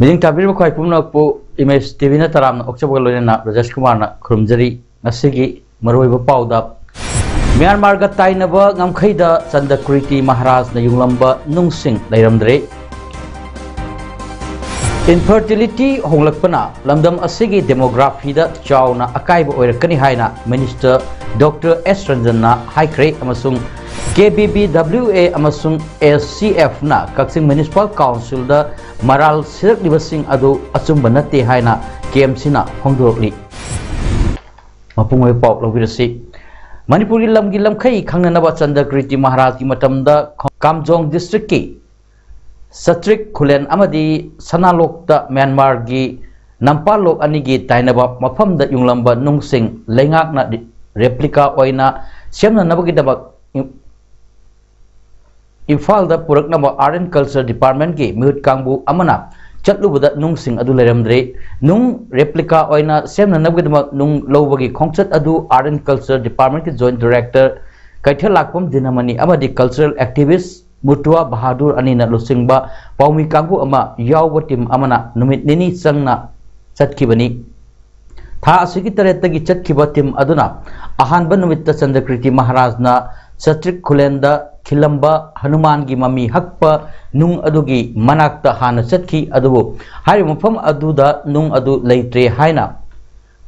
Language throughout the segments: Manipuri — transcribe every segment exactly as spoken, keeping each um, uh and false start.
ꯃꯤꯠꯌꯦꯡ ꯇꯥꯕꯤꯔꯤꯕ ꯈ꯭ꯋꯥꯏ ꯄꯨꯝꯅꯃꯛꯄꯨ ꯏꯃꯦꯖ ꯇꯤ ꯚꯤꯅ ꯇꯔꯥꯝꯅ ꯑꯣꯛꯆꯕꯒ ꯂꯣꯏꯅꯅ ꯕ꯭ꯔꯖꯦꯁ ꯀꯨꯃꯥꯔꯅ ꯈꯨꯔꯨꯝꯖꯔꯤ꯫ ꯉꯁꯤꯒꯤ ꯃꯔꯨꯑꯣꯏꯕ ꯄꯥꯎꯗ, ꯃ꯭ꯌꯥꯟꯃꯥꯔꯒ ꯇꯥꯏꯅꯕ ꯉꯝꯈꯩꯗ ꯆꯟꯗꯀ꯭ꯔꯤꯇꯤ ꯃꯍꯥꯔꯥꯖꯅ ꯌꯨꯡꯂꯝꯕ ꯅꯨꯡꯁꯤꯡ ꯂꯩꯔꯝꯗ꯭ꯔꯦ꯫ Infertility ꯍꯣꯡꯂꯛꯄꯅ ꯂꯝꯗꯝ ꯑꯁꯤꯒꯤ demographyꯗ ꯆꯥꯎꯅ ꯑꯀꯥꯏꯕ ꯑꯣꯏꯔꯛꯀꯅꯤ ꯍꯥꯏꯅ ꯃꯤꯅꯤꯁꯇꯔ ꯗꯣꯛꯇꯔ ꯑꯦꯁ ꯔꯟꯖꯟꯅ ꯍꯥꯏꯈ꯭ꯔꯦ, ꯑꯃꯁꯨꯡ ꯀꯦ ꯕꯤ ꯕꯤ ꯗꯕ꯭ꯂꯤꯎ ꯑꯦ ꯑꯃꯁꯨꯡ ꯑꯦꯁ ꯁꯤ ꯑꯦꯐꯅ ꯀꯛꯆꯤꯡ ꯃ꯭ꯌꯨꯅꯤꯁꯤꯄꯥꯜ ꯀꯥꯎꯟꯁꯤꯜꯗ ꯃꯔꯥꯜ ꯁꯤꯔꯛꯂꯤꯕꯁꯤꯡ ꯑꯗꯨ ꯑꯆꯨꯝꯕ ꯅꯠꯇꯦ ꯍꯥꯏꯅ ꯀꯦ ꯑꯦꯝ ꯁꯤꯅ ꯐꯣꯡꯗꯣꯔꯛꯂꯤ꯫ ꯃꯄꯨꯡ ꯑꯣꯏꯕ ꯄꯥꯎ ꯂꯧꯕꯤꯔꯁꯤ꯫ ꯃꯅꯤꯄꯨꯔꯒꯤ ꯂꯝꯒꯤ ꯂꯝꯈꯩ ꯈꯪꯅꯅꯕ ꯆꯟꯗ꯭ꯔꯀ꯭ꯔꯤꯇꯤ ꯃꯍꯥꯔꯥꯖꯒꯤ ꯃꯇꯝꯗ ꯀꯥꯝꯖꯣꯡ ꯗꯤꯁꯇ꯭ꯔꯤꯛꯀꯤ ꯆꯇ꯭ꯔꯤꯛ ꯈꯨꯂꯦꯟ ꯑꯃꯗꯤ ꯁꯅꯥꯂꯣꯛꯇ ꯃ꯭ꯌꯥꯟꯃꯥꯔꯒꯤ ꯅꯝꯄꯥꯜꯂꯣꯛ ꯑꯅꯤꯒꯤ ꯇꯥꯏꯅꯕ ꯃꯐꯝꯗ ꯌꯨꯡꯂꯝꯕ ꯅꯨꯡꯁꯤꯡ ꯂꯩꯉꯥꯛꯅ ꯔꯦꯄ꯭ꯂꯤꯀꯥ ꯑꯣꯏꯅ ꯁꯦꯝꯅꯅꯕꯒꯤꯗꯃꯛ ꯏꯝꯐꯥꯜꯗ ꯄꯨꯔꯛꯅꯕ Art and Culture Departmentꯀꯤ ꯃꯤꯍꯨꯠ ꯀꯥꯡꯕꯨ ꯑꯃꯅ ꯆꯠꯂꯨꯕꯗ ꯅꯨꯡꯁꯤꯡ ꯑꯗꯨ ꯂꯩꯔꯝꯗ꯭ꯔꯦ꯫ ꯅꯨꯡ ꯔꯦꯄ꯭ꯂꯤꯀꯥ ꯑꯣꯏꯅ ꯁꯦꯝꯅꯅꯕꯒꯤꯗꯃꯛ ꯅꯨꯡ ꯂꯧꯕꯒꯤ ꯈꯣꯡꯆꯠ ꯑꯗꯨ Art and Culture Departmentꯀꯤ Joint Director ꯀꯩꯊꯦꯜꯂꯥꯛꯄꯝ ꯗꯤꯅꯃꯅꯤ ꯑꯃꯗꯤ cultural activist ꯃꯨꯇꯨꯋꯥ ꯕꯍꯥꯗꯨꯔ ꯑꯅꯤꯅ ꯂꯨꯆꯤꯡꯕ ꯄꯥꯎꯃꯤ ꯀꯥꯡꯕꯨ ꯑꯃ ꯌꯥꯎꯕ ꯇꯤꯝ ꯑꯃꯅ ꯅꯨꯃꯤꯠ ꯅꯤꯅꯤ ꯆꯪꯅ ꯆꯠꯈꯤꯕꯅꯤ꯫ ꯊꯥ ꯑꯁꯤꯒꯤ ꯇꯔꯦꯠꯇꯒꯤ ꯆꯠꯈꯤꯕ ꯇꯤꯝ ꯑꯗꯨꯅ ꯑꯍꯥꯟꯕ ꯅꯨꯃꯤꯠꯇ ꯆꯟꯗ꯭ꯔꯀ꯭ꯔꯤꯇꯤ ꯃꯍꯥꯔꯥꯖꯅ ꯆꯇ꯭ꯔꯤꯛ ꯈꯨꯂꯦꯟꯗ ꯈꯤꯜꯂꯝꯕ ꯍꯅꯨꯃꯥꯟꯒꯤ ꯃꯃꯤ ꯍꯛꯄ ꯅꯨꯡ ꯑꯗꯨꯒꯤ ꯃꯅꯥꯛꯇ ꯍꯥꯟꯅ ꯆꯠꯈꯤ, ꯑꯗꯨꯕꯨ ꯍꯥꯏꯔꯤꯕ ꯃꯐꯝ ꯑꯗꯨꯗ ꯅꯨꯡ ꯑꯗꯨ ꯂꯩꯇ꯭ꯔꯦ ꯍꯥꯏꯅ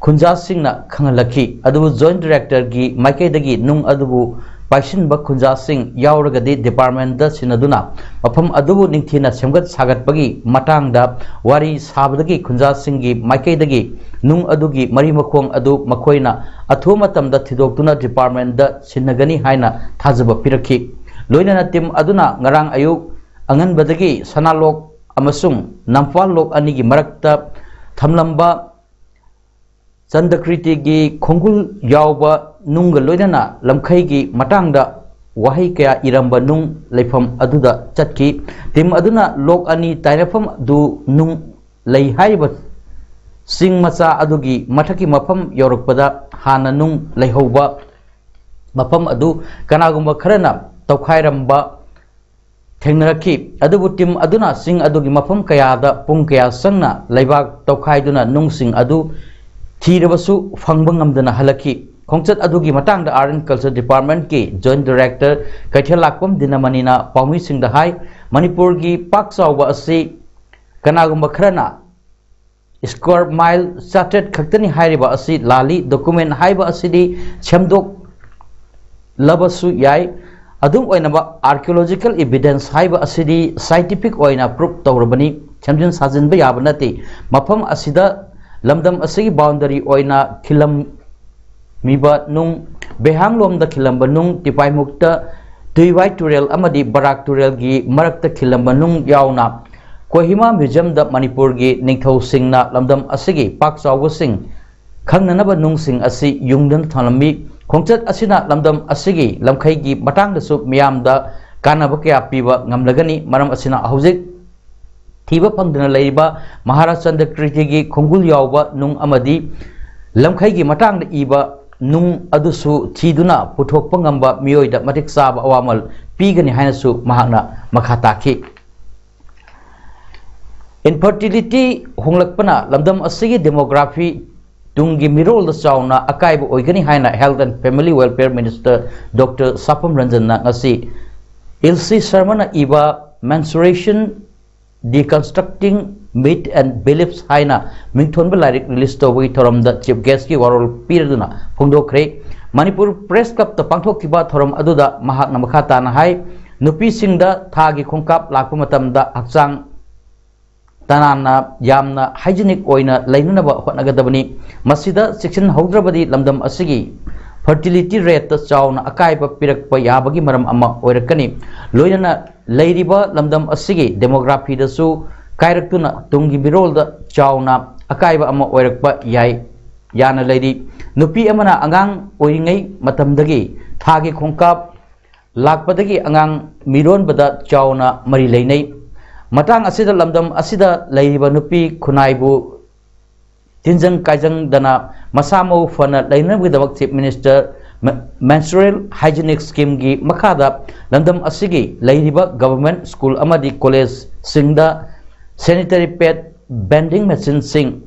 ꯈꯨꯟꯖꯥꯁꯤꯡꯅ ꯈꯪꯍꯜꯂꯛꯈꯤ꯫ ꯑꯗꯨꯕꯨ Joint Directorꯒꯤ ꯃꯥꯏꯀꯩꯗꯒꯤ ꯅꯨꯡ ꯑꯗꯨꯕꯨ ꯄꯥꯏꯁꯤꯟꯕ ꯈꯨꯟꯖꯥꯁꯤꯡ ꯌꯥꯎꯔꯒꯗꯤ departmentꯗ ꯁꯤꯟꯅꯗꯨꯅ ꯃꯐꯝ ꯑꯗꯨꯕꯨ ꯅꯤꯡꯊꯤꯅ ꯁꯦꯝꯒꯠ ꯁꯥꯒꯠꯄꯒꯤ ꯃꯇꯥꯡꯗ ꯋꯥꯔꯤ ꯁꯥꯕꯗꯒꯤ ꯈꯨꯟꯖꯥꯁꯤꯡꯒꯤ ꯃꯥꯏꯀꯩꯗꯒꯤ ꯅꯨꯡ ꯑꯗꯨꯒꯤ ꯃꯔꯤ ꯃꯈꯣꯡ ꯑꯗꯨ ꯃꯈꯣꯏꯅ ꯑꯊꯨꯕ ꯃꯇꯝꯗ ꯊꯤꯗꯣꯛꯇꯨꯅ departmentꯗ ꯁꯤꯟꯅꯒꯅꯤ ꯍꯥꯏꯅ ꯊꯥꯖꯕ ꯄꯤꯔꯛꯈꯤ꯫ ꯂꯣꯏꯅꯅ ꯇꯤꯝ ꯑꯗꯨꯅ ꯉꯔꯥꯡ ꯑꯌꯨꯛ ꯑꯉꯟꯕꯗꯒꯤ ꯁꯅꯥꯂꯣꯛ ꯑꯃꯁꯨꯡ ꯅꯝꯐꯥꯜ ꯂꯣꯛ ꯑꯅꯤꯒꯤ ꯃꯔꯛꯇ ꯊꯝꯂꯝꯕ ꯆꯟꯗꯀ꯭ꯔꯤꯇꯤꯒꯤ ꯈꯣꯡꯒꯨꯜ ꯌꯥꯎꯕ ꯅꯨꯡꯒ ꯂꯣꯏꯅꯅ ꯂꯝꯈꯩꯒꯤ ꯃꯇꯥꯡꯗ ꯋꯥꯍꯩ ꯀꯌꯥ ꯏꯔꯝꯕ ꯅꯨꯡ ꯂꯩꯐꯝ ꯑꯗꯨꯗ ꯆꯠꯈꯤ꯫ ꯇꯤꯝ ꯑꯗꯨꯅ ꯂꯣꯛ ꯑꯅꯤ ꯇꯥꯏꯅꯐꯝ ꯑꯗꯨ ꯅꯨꯡ ꯂꯩ ꯍꯥꯏꯔꯤꯕ ꯆꯤꯡ ꯃꯆꯥ ꯑꯗꯨꯒꯤ ꯃꯊꯛꯀꯤ ꯃꯐꯝ ꯌꯧꯔꯛꯄꯗ ꯍꯥꯟꯅ ꯅꯨꯡ ꯂꯩꯍꯧꯕ ꯃꯐꯝ ꯑꯗꯨ ꯀꯅꯥꯒꯨꯝꯕ ꯈꯔꯅ ꯇꯧꯈꯥꯏꯔꯝꯕ ꯊꯦꯡꯅꯔꯛꯈꯤ꯫ ꯑꯗꯨꯕꯨ ꯇꯤꯝ ꯑꯗꯨꯅ ꯆꯤꯡ ꯑꯗꯨꯒꯤ ꯃꯐꯝ ꯀꯌꯥꯗ ꯄꯨꯡ ꯀꯌꯥ ꯆꯪꯅ ꯂꯩꯕꯥꯛ ꯇꯧꯈꯥꯏꯗꯨꯅ ꯅꯨꯡꯁꯤꯡ ꯑꯗꯨ ꯊꯤꯔꯕꯁꯨ ꯐꯪꯕ ꯉꯝꯗꯅ ꯍꯜꯂꯛꯈꯤ꯫ ꯈꯣꯡꯆꯠ ꯑꯗꯨꯒꯤ ꯃꯇꯥꯡꯗ Art and Culture Departmentꯀꯤ Joint Director ꯀꯩꯊꯦꯜ ꯂꯥꯛꯄꯝ ꯗꯤꯅꯃꯅꯤꯅ ꯄꯥꯎꯃꯤꯁꯤꯡꯗ ꯍꯥꯏ, ꯃꯅꯤꯄꯨꯔꯒꯤ ꯄꯥꯛ ꯆꯥꯎꯕ ꯑꯁꯤ ꯀꯅꯥꯒꯨꯝꯕ ꯈꯔꯅ square mile ꯆꯥꯇ꯭ꯔꯦꯠ ꯈꯛꯇꯅꯤ ꯍꯥꯏꯔꯤꯕ ꯑꯁꯤ ꯂꯥꯜꯂꯤ꯫ Document ꯍꯥꯏꯕ ꯑꯁꯤꯗꯤ ꯁꯦꯝꯗꯣꯛꯂꯕꯁꯨ ꯌꯥꯏ꯫ ꯑꯗꯨꯝ ꯑꯣꯏꯅꯃꯛ, archaeological evidence ꯍꯥꯏꯕ ꯑꯁꯤꯗꯤ scientific ꯑꯣꯏꯅ proof ꯇꯧꯔꯕꯅꯤ, ꯁꯦꯝꯖꯤꯟ ꯁꯥꯖꯤꯟꯕ ꯌꯥꯕ ꯅꯠꯇꯦ꯫ ꯃꯐꯝ ꯑꯁꯤꯗ ꯂꯝꯗꯝ ꯑꯁꯤꯒꯤ boundary ꯑꯣꯏꯅ ꯈꯤꯜꯂꯝ ꯃꯤꯕ ꯅꯨꯡ, ꯕꯦꯍꯥꯡꯂꯣꯝꯗ ꯈꯤꯜꯂꯝꯕ ꯅꯨꯡ, ꯇꯤꯄꯥꯏꯃꯨꯛꯇ ꯇꯨꯏꯋꯥꯏ ꯇꯨꯔꯦꯜ ꯑꯃꯗꯤ ꯕꯔꯥꯛ ꯇꯨꯔꯦꯜꯒꯤ ꯃꯔꯛꯇ ꯈꯤꯜꯂꯝꯕ ꯅꯨꯡ ꯌꯥꯎꯅ ꯀꯣꯍꯤꯃꯥ ꯃ꯭ꯌꯨꯖꯤꯌꯝꯗ ꯃꯅꯤꯄꯨꯔꯒꯤ ꯅꯤꯡꯊꯧꯁꯤꯡꯅ ꯂꯝꯗꯝ ꯑꯁꯤꯒꯤ ꯄꯥꯛ ꯆꯥꯎꯕꯁꯤꯡ ꯈꯪꯅꯅꯕ ꯅꯨꯡꯁꯤꯡ ꯑꯁꯤ ꯌꯨꯡꯗꯨꯅ ꯊꯝꯂꯝꯃꯤ꯫ ꯈꯣꯡꯆꯠ ꯑꯁꯤꯅ ꯂꯝꯗꯝ ꯑꯁꯤꯒꯤ ꯂꯝꯈꯩꯒꯤ ꯃꯇꯥꯡꯗꯁꯨ ꯃꯤꯌꯥꯝꯗ ꯀꯥꯟꯅꯕ ꯀꯌꯥ ꯄꯤꯕ ꯉꯝꯂꯒꯅꯤ꯫ ꯃꯔꯝ ꯑꯁꯤꯅ ꯍꯧꯖꯤꯛ ꯊꯤꯕ ꯐꯪꯗꯅ ꯂꯩꯔꯤꯕ ꯃꯍꯥꯔꯥꯖ ꯆꯟꯗ꯭ꯔꯀ꯭ꯔꯤꯇꯤꯒꯤ ꯈꯣꯡꯒꯨꯜ ꯌꯥꯎꯕ ꯅꯨꯡ ꯑꯃꯗꯤ ꯂꯝꯈꯩꯒꯤ ꯃꯇꯥꯡꯗ ꯏꯕ ꯅꯨꯡ ꯑꯗꯨꯁꯨ ꯊꯤꯗꯨꯅ ꯄꯨꯊꯣꯛꯄ ꯉꯝꯕ ꯃꯤꯑꯣꯏꯗ ꯃꯇꯤꯛ ꯆꯥꯕ ꯑꯋꯥꯃꯜ ꯄꯤꯒꯅꯤ ꯍꯥꯏꯅꯁꯨ ꯃꯍꯥꯛꯅ ꯃꯈꯥ ꯇꯥꯈꯤ꯫ Infertility ꯍꯣꯡꯂꯛꯄꯅ ꯂꯝꯗꯝ ꯑꯁꯤꯒꯤ demography ꯇꯨꯡꯒꯤ ꯃꯤꯔꯣꯜꯗ ꯆꯥꯎꯅ ꯑꯀꯥꯏꯕ ꯑꯣꯏꯒꯅꯤ ꯍꯥꯏꯅ Health and Family Welfare Minister Doctor ꯁꯥꯄꯝ ꯔꯟꯖꯟꯅ ꯉꯁꯤ ꯏꯜꯁꯤ ꯁꯔꯃꯅ ꯏꯕ Menstruation: Deconstructing Myth and Beliefs ꯍꯥꯏꯅ ꯃꯤꯡꯊꯣꯟꯕ ꯂꯥꯏꯔꯤꯛ release ꯇꯧꯕꯒꯤ ꯊꯧꯔꯝꯗ chief guestꯀꯤ ꯋꯥꯔꯣꯜ ꯄꯤꯔꯗꯨꯅ ꯐꯣꯡꯗꯣꯛꯈ꯭ꯔꯦ꯫ ꯃꯅꯤꯄꯨꯔ Press Clubꯇ ꯄꯥꯡꯊꯣꯛꯈꯤꯕ ꯊꯧꯔꯝ ꯑꯗꯨꯗ ꯃꯍꯥꯛꯅ ꯃꯈꯥ ꯇꯥꯅ ꯍꯥꯏ, ꯅꯨꯄꯤꯁꯤꯡꯗ ꯊꯥꯒꯤ ꯈꯣꯡꯀꯥꯞ ꯂꯥꯛꯄ ꯃꯇꯝꯗ ꯍꯛꯆꯥꯡ ꯇꯅꯥꯟꯅ ꯌꯥꯝꯅ hygienic ꯑꯣꯏꯅ ꯂꯩꯅꯅꯕ ꯍꯣꯠꯅꯒꯗꯕꯅꯤ꯫ ꯃꯁꯤꯗ ꯆꯦꯛꯁꯤꯟꯍꯧꯗ꯭ꯔꯕꯗꯤ ꯂꯝꯗꯝ ꯑꯁꯤꯒꯤ fertility rate ꯇ ꯆꯥꯎꯅ ꯑꯀꯥꯏꯕ ꯄꯤꯔꯛꯄ ꯌꯥꯕꯒꯤ ꯃꯔꯝ ꯑꯃ ꯑꯣꯏꯔꯛꯀꯅꯤ꯫ ꯂꯣꯏꯅꯅ ꯂꯩꯔꯤꯕ ꯂꯝꯗꯝ ꯑꯁꯤꯒꯤ demography ꯗꯁꯨ ꯀꯥꯏꯔꯛꯇꯨꯅ ꯇꯨꯡꯒꯤ ꯃꯤꯔꯣꯜꯗ ꯆꯥꯎꯅ ꯑꯀꯥꯏꯕ ꯑꯃ ꯑꯣꯏꯔꯛꯄ ꯌꯥꯏ꯫ ꯌꯥꯅ ꯂꯩꯔꯤ꯫ ꯅꯨꯄꯤ ꯑꯃꯅ ꯑꯉꯥꯡ ꯑꯣꯏꯔꯤꯉꯩ ꯃꯇꯝꯗꯒꯤ ꯊꯥꯒꯤ ꯈꯣꯡꯀꯥꯞ ꯂꯥꯛꯄꯗꯒꯤ ꯑꯉꯥꯡ ꯃꯤꯔꯣꯟꯕꯗ ꯆꯥꯎꯅ ꯃꯔꯤ ꯂꯩꯅꯩ꯫ ꯃꯇꯥꯡ ꯑꯁꯤꯗ ꯂꯝꯗꯝ ꯑꯁꯤꯗ ꯂꯩꯔꯤꯕ ꯅꯨꯄꯤ ꯈꯨꯟꯅꯥꯏꯕꯨ ꯇꯤꯟꯖꯪ ꯀꯥꯏꯖꯪꯗꯅ ꯃꯁꯥ ꯃꯎ ꯐꯅ ꯂꯩꯅꯕꯒꯤꯗꯃꯛ Chief Minister Menstrual Hygienic Scheme ꯒꯤ ꯃꯈꯥꯗ ꯂꯝꯗꯝ ꯑꯁꯤꯒꯤ ꯂꯩꯔꯤꯕ government school ꯑꯃꯗꯤ college ꯁꯤꯡꯗ sanitary pad vending machine ꯁꯤꯡ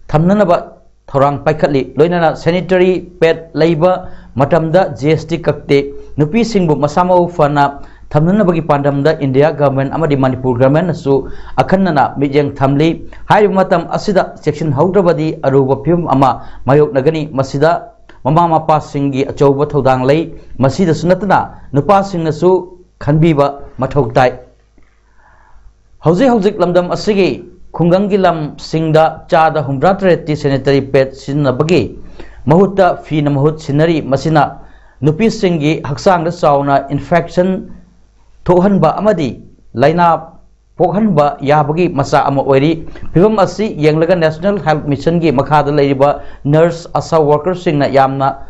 ꯊꯝꯅꯅꯕ ꯊꯧꯔꯥꯡ ꯄꯥꯏꯈꯠꯂꯤ꯫ ꯂꯣꯏꯅꯅ sanitary pad ꯂꯩꯕ ꯃꯇꯝꯗ G S T ꯀꯛꯇꯦ꯫ ꯅꯨꯄꯤꯁꯤꯡꯕꯨ ꯃꯁꯥ ꯃꯎ ꯐꯅ ꯊꯝꯅꯅꯕꯒꯤ ꯄꯥꯟꯗꯝꯗ India government ꯑꯃꯗꯤ ꯃꯅꯤꯄꯨꯔ government ꯅꯁꯨ ꯑꯈꯟꯅꯅ ꯃꯤꯠꯌꯦꯡ ꯊꯝꯂꯤ꯫ ꯍꯥꯏꯔꯤꯕ ꯃꯇꯝ ꯑꯁꯤꯗ ꯆꯦꯛꯁꯤꯟꯍꯧꯗ꯭ꯔꯕꯗꯤ ꯑꯔꯨꯕ ꯐꯤꯕꯝ ꯑꯃ ꯃꯥꯌꯣꯛꯅꯒꯅꯤ꯫ ꯃꯁꯤꯗ ꯃꯃꯥ ꯃꯄꯥꯁꯤꯡꯒꯤ ꯑꯆꯧꯕ ꯊꯧꯗꯥꯡ ꯂꯩ꯫ ꯃꯁꯤꯗꯁꯨ ꯅꯠꯇꯅ ꯅꯨꯄꯥꯁꯤꯡꯅꯁꯨ ꯈꯟꯕꯤꯕ ꯃꯊꯧ ꯇꯥꯏ꯫ ꯍꯧꯖꯤꯛ ꯍꯧꯖꯤꯛ ꯂꯝꯗꯝ ꯑꯁꯤꯒꯤ ꯈꯨꯡꯒꯪꯒꯤ ꯂꯝꯁꯤꯡꯗ ꯆꯥꯗ ꯍꯨꯝꯗ꯭ꯔꯥ ꯇꯔꯦꯠꯇꯤ sanitary pad ꯁꯤꯖꯤꯟꯅꯕꯒꯤ ꯃꯍꯨꯠꯇ ꯐꯤꯅ ꯃꯍꯨꯠ ꯁꯤꯟꯅꯔꯤ꯫ ꯃꯁꯤꯅ ꯅꯨꯄꯤꯁꯤꯡꯒꯤ ꯍꯛꯆꯥꯡꯗ ꯆꯥꯎꯅ infection ꯊꯣꯛꯍꯟꯕ ꯑꯃꯗꯤ ꯂꯥꯏꯅꯥ ꯄꯣꯛꯍꯟꯕ ꯌꯥꯕꯒꯤ ꯃꯆꯥꯛ ꯑꯃ ꯑꯣꯏꯔꯤ꯫ ꯐꯤꯚꯝ ꯑꯁꯤ ꯌꯦꯡꯂꯒ National Health Mission ꯒꯤ ꯃꯈꯥꯗ ꯂꯩꯔꯤꯕ nurse, ASHA worker ꯁꯤꯡꯅ ꯌꯥꯝꯅ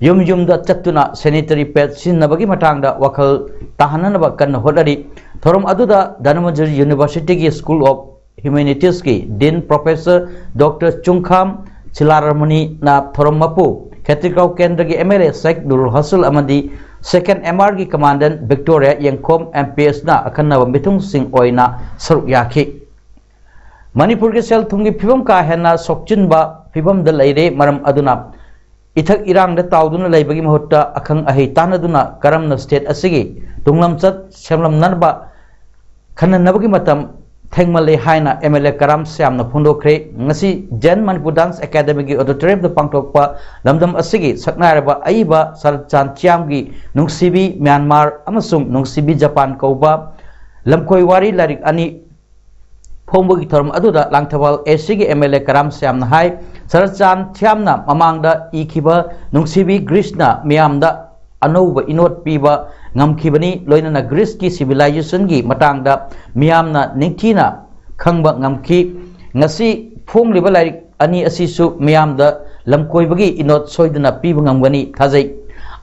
ꯌꯨꯝ ꯌꯨꯝꯗ ꯆꯠꯇꯨꯅ sanitary pad ꯁꯤꯖꯤꯟꯅꯕꯒꯤ ꯃꯇꯥꯡꯗ ꯋꯥꯈꯜ ꯇꯥꯍꯟꯅꯅꯕ ꯀꯟꯅ ꯍꯣꯠꯅꯔꯤ꯫ ꯊꯧꯔꯝ ꯑꯗꯨꯗ ꯙꯅꯃꯟꯖꯨꯔꯤ University ꯒꯤ School of Humanities ꯀꯤ Dean Professor Doctor ꯆꯨꯡꯈꯥꯝ ꯁꯤꯂꯥꯔꯃꯅꯤꯅ ꯊꯧꯔꯝ ꯃꯄꯨ, ꯈꯦꯇ꯭ꯔꯤꯒꯥꯎ ꯀꯦꯟꯗ꯭ꯔꯒꯤ M L A ꯁꯦꯈ ꯅꯨꯔꯨꯜ ꯍꯁꯨꯜ ꯑꯃꯗꯤ second M R ꯒꯤ Commandant Victoria ꯌꯦꯡꯈꯣꯝ M P S ꯅ ꯑꯈꯟꯅꯕ ꯃꯤꯊꯨꯡꯁꯤꯡ ꯑꯣꯏꯅ ꯁꯔꯨꯛ ꯌꯥꯈꯤ꯫ ꯃꯅꯤꯄꯨꯔꯒꯤ ꯁꯦꯜ ꯊꯨꯝꯒꯤ ꯐꯤꯕꯝ ꯀꯥ ꯍꯦꯟꯅ ꯁꯣꯛꯆꯤꯟꯕ ꯐꯤꯕꯝꯗ ꯂꯩꯔꯦ꯫ ꯃꯔꯝ ꯑꯗꯨꯅ ꯏꯊꯛ ꯏꯔꯥꯡꯗ ꯇꯥꯎꯗꯨꯅ ꯂꯩꯕꯒꯤ ꯃꯍꯨꯠꯇ ꯑꯈꯪ ꯑꯍꯩ ꯇꯥꯟꯅꯗꯨꯅ ꯀꯔꯝꯅ state ꯑꯁꯤꯒꯤ ꯇꯨꯡꯂꯝꯆꯠ ꯁꯦꯝꯂꯝꯅꯅꯕ ꯈꯟꯅꯅꯕꯒꯤ ꯃꯇꯝ ꯊꯦꯡꯃꯜꯂꯦ ꯍꯥꯏꯅ M L A ꯀꯔꯥꯝ ꯁ꯭ꯌꯥꯝꯅ ꯐꯣꯡꯗꯣꯛꯈ꯭ꯔꯦ꯫ ꯉꯁꯤ Zen Manipur Dance Academy ꯒꯤ auditorium ꯗ ꯄꯥꯡꯊꯣꯛꯄ ꯂꯝꯗꯝ ꯑꯁꯤꯒꯤ ꯁꯛꯅꯥꯏꯔꯕ ꯑꯏꯕ ꯁꯔꯠꯆꯥꯟ ꯆꯤꯌꯥꯝꯒꯤ ꯅꯨꯡꯁꯤꯕꯤ ꯃ꯭ꯌꯥꯟꯃꯥꯔ ꯑꯃꯁꯨꯡ ꯅꯨꯡꯁꯤꯕꯤ ꯖꯄꯥꯟ ꯀꯧꯕ ꯂꯝꯀꯣꯏ ꯋꯥꯔꯤ ꯂꯥꯏꯔꯤꯛ ꯑꯅꯤ ꯐꯣꯡꯕꯒꯤ ꯊꯧꯔꯝ ꯑꯗꯨꯗ ꯂꯥꯡꯊꯕꯥꯜ ꯑꯦ ꯁꯤꯒꯤ ꯑꯦꯝ ꯑꯦꯜ ꯑꯦ ꯀꯔꯥꯝ ꯁ꯭ꯌꯥꯝꯅ ꯍꯥꯏ, ꯁꯔꯠꯆꯥꯟ ꯊ꯭ꯌꯥꯝꯅ ꯃꯃꯥꯡꯗ ꯏꯈꯤꯕ ꯅꯨꯡꯁꯤꯕꯤ ꯒ꯭ꯔꯤꯁꯅ ꯃꯤꯌꯥꯝꯗ ꯑꯅꯧꯕ ꯏꯅꯣꯠ ꯄꯤꯕ ꯉꯝꯈꯤꯕꯅꯤ, ꯂꯣꯏꯅꯅ ꯒ꯭ꯔꯤꯁꯀꯤ ꯁꯤꯚꯤꯂꯥꯏꯖꯦꯁꯟꯒꯤ ꯃꯇꯥꯡꯗ ꯃꯤꯌꯥꯝꯅ ꯅꯤꯡꯊꯤꯅ ꯈꯪꯕ ꯉꯝꯈꯤ꯫ ꯉꯁꯤ ꯐꯣꯡꯂꯤꯕ ꯂꯥꯏꯔꯤꯛ ꯑꯅꯤ ꯑꯁꯤꯁꯨ ꯃꯤꯌꯥꯝꯗ ꯂꯝꯀꯣꯏꯕꯒꯤ ꯏꯅꯣꯠ ꯁꯣꯏꯗꯅ ꯄꯤꯕ ꯉꯝꯒꯅꯤ ꯊꯥꯖꯩ꯫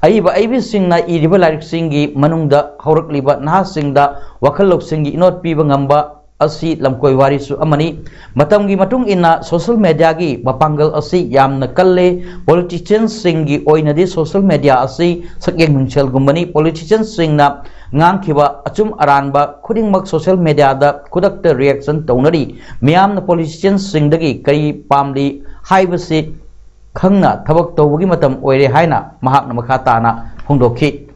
ꯑꯏꯕ ꯑꯏꯕꯤꯁꯤꯡꯅ ꯏꯔꯤꯕ ꯂꯥꯏꯔꯤꯛꯁꯤꯡꯒꯤ ꯃꯅꯨꯡꯗ ꯍꯧꯔꯛꯂꯤꯕ ꯅꯍꯥꯁꯤꯡꯗ ꯋꯥꯈꯜ ꯂꯧꯁꯤꯡꯒꯤ ꯏꯅꯣꯠ ꯄꯤꯕ ꯉꯝꯕ ꯑꯁꯤ ꯂꯝꯀꯣꯏ ꯋꯥꯔꯤꯁꯨ ꯑꯃꯅꯤ꯫ ꯃꯇꯝꯒꯤ ꯃꯇꯨꯡ ꯏꯟꯅ ꯁꯣꯁꯤꯌꯦꯜ ꯃꯦꯗꯤꯌꯥꯒꯤ ꯃꯄꯥꯡꯒꯜ ꯑꯁꯤ ꯌꯥꯝꯅ ꯀꯜꯂꯦ꯫ ꯄꯣꯂꯤꯇꯤꯁꯤꯌꯟꯁꯤꯡꯒꯤ ꯑꯣꯏꯅꯗꯤ ꯁꯣꯁꯤꯌꯦꯜ ꯃꯦꯗꯤꯌꯥ ꯑꯁꯤ ꯁꯛꯌꯦꯡ ꯅꯨꯡꯁꯦꯜꯒꯨꯝꯕꯅꯤ꯫ ꯄꯣꯂꯤꯇꯤꯁꯤꯌꯟꯁꯤꯡꯅ ꯉꯥꯡꯈꯤꯕ ꯑꯆꯨꯝ ꯑꯔꯥꯟꯕ ꯈꯨꯗꯤꯡꯃꯛ ꯁꯣꯁꯤꯌꯦꯜ ꯃꯦꯗꯤꯌꯥꯗ ꯈꯨꯗꯛꯇ ꯔꯤꯌꯦꯛꯁꯟ ꯇꯧꯅꯔꯤ꯫ ꯃꯤꯌꯥꯝꯅ ꯄꯣꯂꯤꯇꯤꯁꯤꯌꯟꯁꯤꯡꯗꯒꯤ ꯀꯔꯤ ꯄꯥꯝꯂꯤ ꯍꯥꯏꯕꯁꯤ ꯈꯪꯅ ꯊꯕꯛ ꯇꯧꯕꯒꯤ ꯃꯇꯝ ꯑꯣꯏꯔꯦ ꯍꯥꯏꯅ ꯃꯍꯥꯛꯅ ꯃꯈꯥ ꯇꯥꯅ ꯐꯣꯡꯗꯣꯛꯈꯤ꯫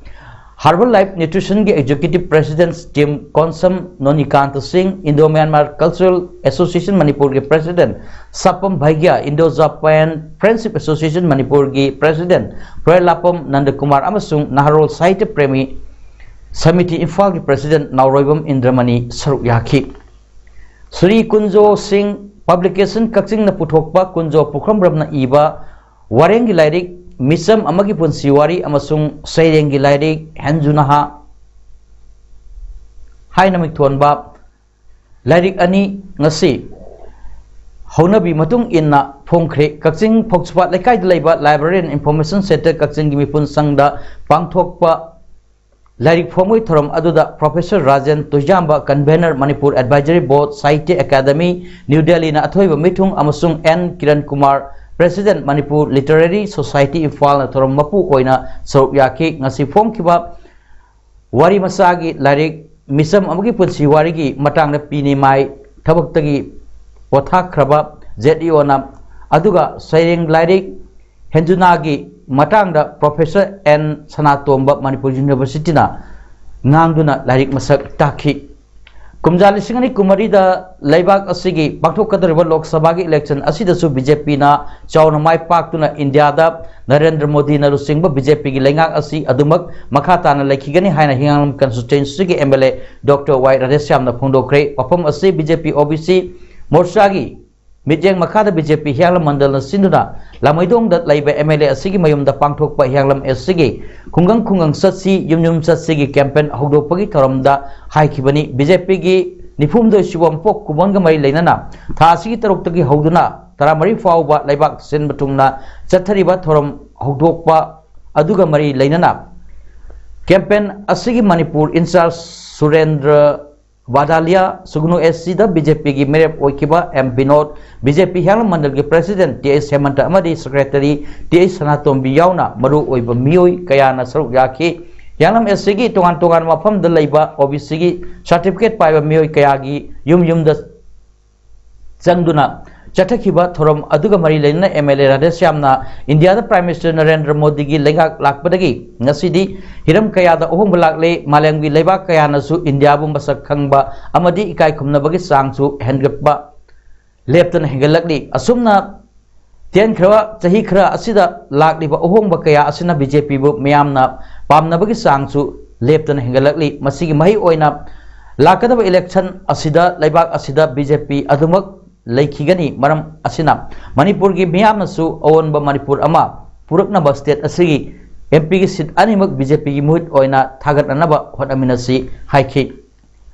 ꯍꯔꯕꯜ ꯂꯥꯏꯐ ꯅ꯭ꯌꯨꯇ꯭ꯔꯤꯁꯟꯒꯤ ꯑꯦꯛꯖꯤꯀ꯭ꯌꯨꯇꯤꯚ ꯄ꯭ꯔꯦꯁꯤꯗꯦꯟꯠ ꯇꯤꯝ Konsam Nonikanta Singh, Indo Myanmar cultural association ꯃꯅꯤꯄꯨꯔꯒꯤ ꯄ꯭ꯔꯦꯁꯤꯗꯦꯟꯠ ꯁꯥꯄꯝ ꯚꯩꯒ꯭ꯌꯥ, ꯏꯟꯗꯣ ꯖꯄꯥꯟ ꯐ꯭ꯔꯦꯟꯗꯁꯤꯞ ꯑꯦꯁꯣꯁꯤꯌꯦꯁꯟ ꯃꯅꯤꯄꯨꯔꯒꯤ ꯄ꯭ꯔꯦꯁꯤꯗꯦꯟꯠ ꯄ꯭ꯔꯦꯂꯥꯄꯝ ꯅꯟꯗꯀꯨꯃꯥꯔ ꯑꯃꯁꯨꯡ ꯅꯍꯥꯔꯣꯜ ꯁꯥꯍꯤꯇ꯭ꯌ ꯄ꯭ꯔꯦꯃꯤ ꯁꯃꯤꯇꯤ ꯏꯝꯐꯥꯜꯒꯤ ꯄ꯭ꯔꯦꯁꯤꯗꯦꯟꯠ ꯅꯥꯎꯔꯣꯏꯕꯝ ꯏꯟꯗ꯭ꯔꯃꯅꯤ ꯁꯔꯨꯛ ꯌꯥꯈꯤ꯫ ꯁ꯭ꯔꯤ ꯀꯨꯟꯖꯣ ꯁꯤꯡ ꯄꯕ꯭ꯂꯤꯀꯦꯁꯟ ꯀꯛꯆꯤꯡꯅ ꯄꯨꯊꯣꯛꯄ ꯀꯨꯟꯖꯣ ꯄꯨꯈ꯭ꯔꯝꯕ꯭ꯔꯝꯅ ꯏꯕ ꯋꯥꯔꯦꯡꯒꯤ ꯂꯥꯏꯔꯤꯛ ꯃꯤꯆꯝ ꯑꯃꯒꯤ ꯄꯨꯟꯁꯤ ꯋꯥꯔꯤ ꯑꯃꯁꯨꯡ ꯁꯩꯔꯦꯡꯒꯤ ꯂꯥꯏꯔꯤꯛ ꯍꯦꯟꯖꯨꯅꯍꯥ ꯍꯥꯏꯅ ꯃꯤꯡꯊꯣꯟꯕ ꯂꯥꯏꯔꯤꯛ ꯑꯅꯤ ꯉꯁꯤ ꯍꯧꯅꯕꯤ ꯃꯇꯨꯡ ꯏꯟꯅ ꯐꯣꯡꯈ꯭ꯔꯦ꯫ ꯀꯛꯆꯤꯡ ꯐꯧꯁꯄꯥꯠ ꯂꯩꯀꯥꯏꯗ ꯂꯩꯕ Library and Information Centre ꯀꯛꯆꯤꯡꯒꯤ ꯃꯤꯄꯨꯟ ꯁꯪꯗ ꯄꯥꯡꯊꯣꯛꯄ ꯂꯥꯏꯔꯤꯛ ꯐꯣꯡꯕꯒꯤ ꯊꯧꯔꯝ ꯑꯗꯨꯗ professor Rajen Toijamba, convener Manipur advisory board Sahitya academy, new ꯗꯦꯜꯂꯤꯅ ꯑꯊꯣꯏꯕ ꯃꯤꯊꯨꯡ ꯑꯃꯁꯨꯡ N Kiran Kumar, president Manipur literary society ꯏꯝꯐꯥꯜꯅ ꯊꯧꯔꯝ ꯃꯄꯨ ꯑꯣꯏꯅ ꯁꯔꯨꯛ ꯌꯥꯈꯤ꯫ ꯉꯁꯤ ꯐꯣꯡꯈꯤꯕ ꯋꯥꯔꯤ ꯃꯆꯥꯒꯤ ꯂꯥꯏꯔꯤꯛ ꯃꯤꯆꯝ ꯑꯃꯒꯤ ꯄꯨꯟꯁꯤ ꯋꯥꯔꯤꯒꯤ ꯃꯇꯥꯡꯗ ꯄꯤꯅꯤꯃꯥꯏ ꯊꯕꯛꯇꯒꯤ ꯄꯣꯊꯥꯈ꯭ꯔꯕ ꯖꯦꯠ ꯏ ꯑꯣꯅ, ꯑꯗꯨꯒ ꯁꯩꯔꯦꯡ ꯂꯥꯏꯔꯤꯛ ꯍꯦꯟꯖꯨꯅꯥꯒꯤ ꯃꯇꯥꯡꯗ ꯄ꯭ꯔꯣꯐꯦꯁꯔ ꯑꯦꯟ ꯁꯅꯥꯇꯣꯝꯕ, ꯃꯅꯤꯄꯨꯔ ꯌꯨꯅꯤꯚꯔꯁꯤꯇꯤꯅ ꯉꯥꯡꯗꯨꯅ ꯂꯥꯏꯔꯤꯛ ꯃꯁꯛ ꯇꯥꯛꯈꯤ꯫ ꯀꯨꯝꯖꯥ ꯂꯤꯁꯤꯡ ꯑꯅꯤ ꯀꯨꯟꯃꯔꯤꯗ ꯂꯩꯕꯥꯛ ꯑꯁꯤꯒꯤ ꯄꯥꯡꯊꯣꯛꯀꯗꯧꯔꯤꯕ ꯂꯣꯛ ꯁꯚꯥꯒꯤ election ꯑꯁꯤꯗꯁꯨ BJPꯅ ꯆꯥꯎꯅ ꯃꯥꯏ ꯄꯥꯛꯇꯨꯅ ꯏꯟꯗꯤꯌꯥꯗ ꯅꯔꯦꯟꯗ꯭ꯔ ꯃꯣꯗꯤꯅ ꯂꯨꯆꯤꯡꯕ BJPꯒꯤ ꯂꯩꯉꯥꯛ ꯑꯁꯤ ꯑꯗꯨꯃꯛ ꯃꯈꯥ ꯇꯥꯅ ꯂꯩꯈꯤꯒꯅꯤ ꯍꯥꯏꯅ ꯍꯤꯌꯥꯡꯂꯝ constituencyꯒꯤ MLA Doctor Y ꯔꯥꯙꯦꯁ꯭ꯌꯥꯝꯅ ꯐꯣꯡꯗꯣꯛꯈ꯭ꯔꯦ꯫ ꯋꯥꯐꯝ ꯑꯁꯤ BJP OBC ꯃꯣꯔꯆꯥꯒꯤ ꯃꯤꯠꯌꯦꯡ ꯃꯈꯥꯗ BJP ꯍꯤꯌꯥꯡꯂꯝ ꯃꯟꯗꯜꯅ ꯁꯤꯟꯗꯨꯅ ꯂꯥꯃꯩꯗꯣꯡꯗ ꯂꯩꯕ MLA ꯑꯁꯤꯒꯤ ꯃꯌꯨꯝꯗ ꯄꯥꯡꯊꯣꯛꯄ ꯍꯤꯌꯥꯡꯂꯝ ꯑꯦꯁꯁꯤꯒꯤ ꯈꯨꯡꯒꯪ ꯈꯨꯡꯒꯪ ꯆꯠꯁꯤ, ꯌꯨꯝ ꯌꯨꯝ ꯆꯠꯁꯤꯒꯤ campaign ꯍꯧꯗꯣꯛꯄꯒꯤ ꯊꯧꯔꯝꯗ ꯍꯥꯏꯈꯤꯕꯅꯤ꯫ BJPꯒꯤ ꯅꯤꯐꯨꯍꯨꯝꯗꯣꯏ ꯁꯨꯕ ꯃꯄꯣꯛ ꯀꯨꯝꯑꯣꯟꯒ ꯃꯔꯤ ꯂꯩꯅꯅ ꯊꯥ ꯑꯁꯤꯒꯤ ꯇꯔꯨꯛꯇꯒꯤ ꯍꯧꯗꯨꯅ ꯇꯔꯥꯃꯔꯤ ꯐꯥꯎꯕ ꯂꯩꯕꯥꯛ ꯁꯤꯟꯕ ꯊꯨꯡꯅ ꯆꯠꯊꯔꯤꯕ ꯊꯧꯔꯝ ꯍꯧꯗꯣꯛꯄ ꯑꯗꯨꯒ ꯃꯔꯤ ꯂꯩꯅꯅ campaign ꯑꯁꯤꯒꯤ ꯃꯅꯤꯄꯨꯔ in-charge ꯁꯨꯔꯦꯟꯗ꯭ꯔ ꯕꯥꯗꯥꯂꯤꯌꯥ, ꯁꯨꯒꯅꯨ ꯑꯦꯁꯁꯤꯗ BJPꯒꯤ ꯃꯤꯔꯦꯞ ꯑꯣꯏꯈꯤꯕ ꯑꯦꯝ ꯕꯤꯅꯣꯗ, BJP ꯍꯤꯌꯥꯡꯂꯝ ꯃꯟꯗꯜꯒꯤ president ꯇꯤ ꯑꯩꯆ ꯍꯦꯃꯟꯇ ꯑꯃꯗꯤ secretary ꯇꯤ ꯑꯩꯆ ꯁꯅꯥꯇꯣꯝꯕꯤ ꯌꯥꯎꯅ ꯃꯔꯨ ꯑꯣꯏꯕ ꯃꯤꯑꯣꯏ ꯀꯌꯥꯅ ꯁꯔꯨꯛ ꯌꯥꯈꯤ꯫ ꯍꯤꯌꯥꯡꯂꯝ ꯑꯦꯁꯁꯤꯒꯤ ꯇꯣꯉꯥꯟ ꯇꯣꯉꯥꯟꯕ ꯃꯐꯝꯗ ꯂꯩꯕ OBCꯒꯤ certificate ꯄꯥꯏꯕ ꯃꯤꯑꯣꯏ ꯀꯌꯥꯒꯤ ꯌꯨꯝ ꯌꯨꯝꯗ ꯆꯪꯗꯨꯅ ꯆꯠꯊꯈꯤꯕ ꯊꯧꯔꯝ ꯑꯗꯨꯒ ꯃꯔꯤ ꯂꯩꯅꯅ MLA ꯔꯥꯙꯦꯁ꯭ꯌꯥꯝꯅ ꯏꯟꯗꯤꯌꯥꯗ Prime Minister ꯅꯔꯦꯟꯗ꯭ꯔ ꯃꯣꯗꯤꯒꯤ ꯂꯩꯉꯥꯛ ꯂꯥꯛꯄꯗꯒꯤ ꯉꯁꯤꯗꯤ ꯍꯤꯔꯝ ꯀꯌꯥꯗ ꯑꯍꯣꯡꯕ ꯂꯥꯛꯂꯦ꯫ ꯃꯥꯂꯦꯝꯒꯤ ꯂꯩꯕꯥꯛ ꯀꯌꯥꯅꯁꯨ ꯏꯟꯗꯤꯌꯥꯕꯨ ꯃꯁꯛ ꯈꯪꯕ ꯑꯃꯗꯤ ꯏꯀꯥꯏ ꯈꯨꯝꯅꯕꯒꯤ ꯆꯥꯡꯁꯨ ꯍꯦꯟꯒꯠꯄ ꯂꯦꯞꯇꯅ ꯍꯦꯟꯒꯠꯂꯛꯂꯤ꯫ ꯑꯁꯨꯝꯅ ꯇꯦꯟꯈ꯭ꯔꯕ ꯆꯍꯤ ꯈꯔ ꯑꯁꯤꯗ ꯂꯥꯛꯂꯤꯕ ꯑꯍꯣꯡꯕ ꯀꯌꯥ ꯑꯁꯤꯅ BJPꯕꯨ ꯃꯤꯌꯥꯝꯅ ꯄꯥꯝꯅꯕꯒꯤ ꯆꯥꯡꯁꯨ ꯂꯦꯞꯇꯅ ꯍꯦꯟꯒꯠꯂꯛꯂꯤ꯫ ꯃꯁꯤꯒꯤ ꯃꯍꯩ ꯑꯣꯏꯅ ꯂꯥꯛꯀꯗꯕ election ꯑꯁꯤꯗ ꯂꯩꯕꯥꯛ ꯑꯁꯤꯗ BJP ꯑꯗꯨꯃꯛ ꯂꯩꯈꯤꯒꯅꯤ꯫ ꯃꯔꯝ ꯑꯁꯤꯅ ꯃꯅꯤꯄꯨꯔꯒꯤ ꯃꯤꯌꯥꯝꯅꯁꯨ ꯑꯑꯣꯟꯕ ꯃꯅꯤꯄꯨꯔ ꯑꯃ ꯄꯨꯔꯛꯅꯕ state ꯑꯁꯤꯒꯤ MPꯒꯤ seat ꯑꯅꯤꯃꯛ BJPꯒꯤ ꯃꯍꯨꯠ ꯑꯣꯏꯅ ꯊꯥꯒꯠꯅꯅꯕ ꯍꯣꯠꯅꯃꯤꯟꯅꯁꯤ ꯍꯥꯏꯈꯤ꯫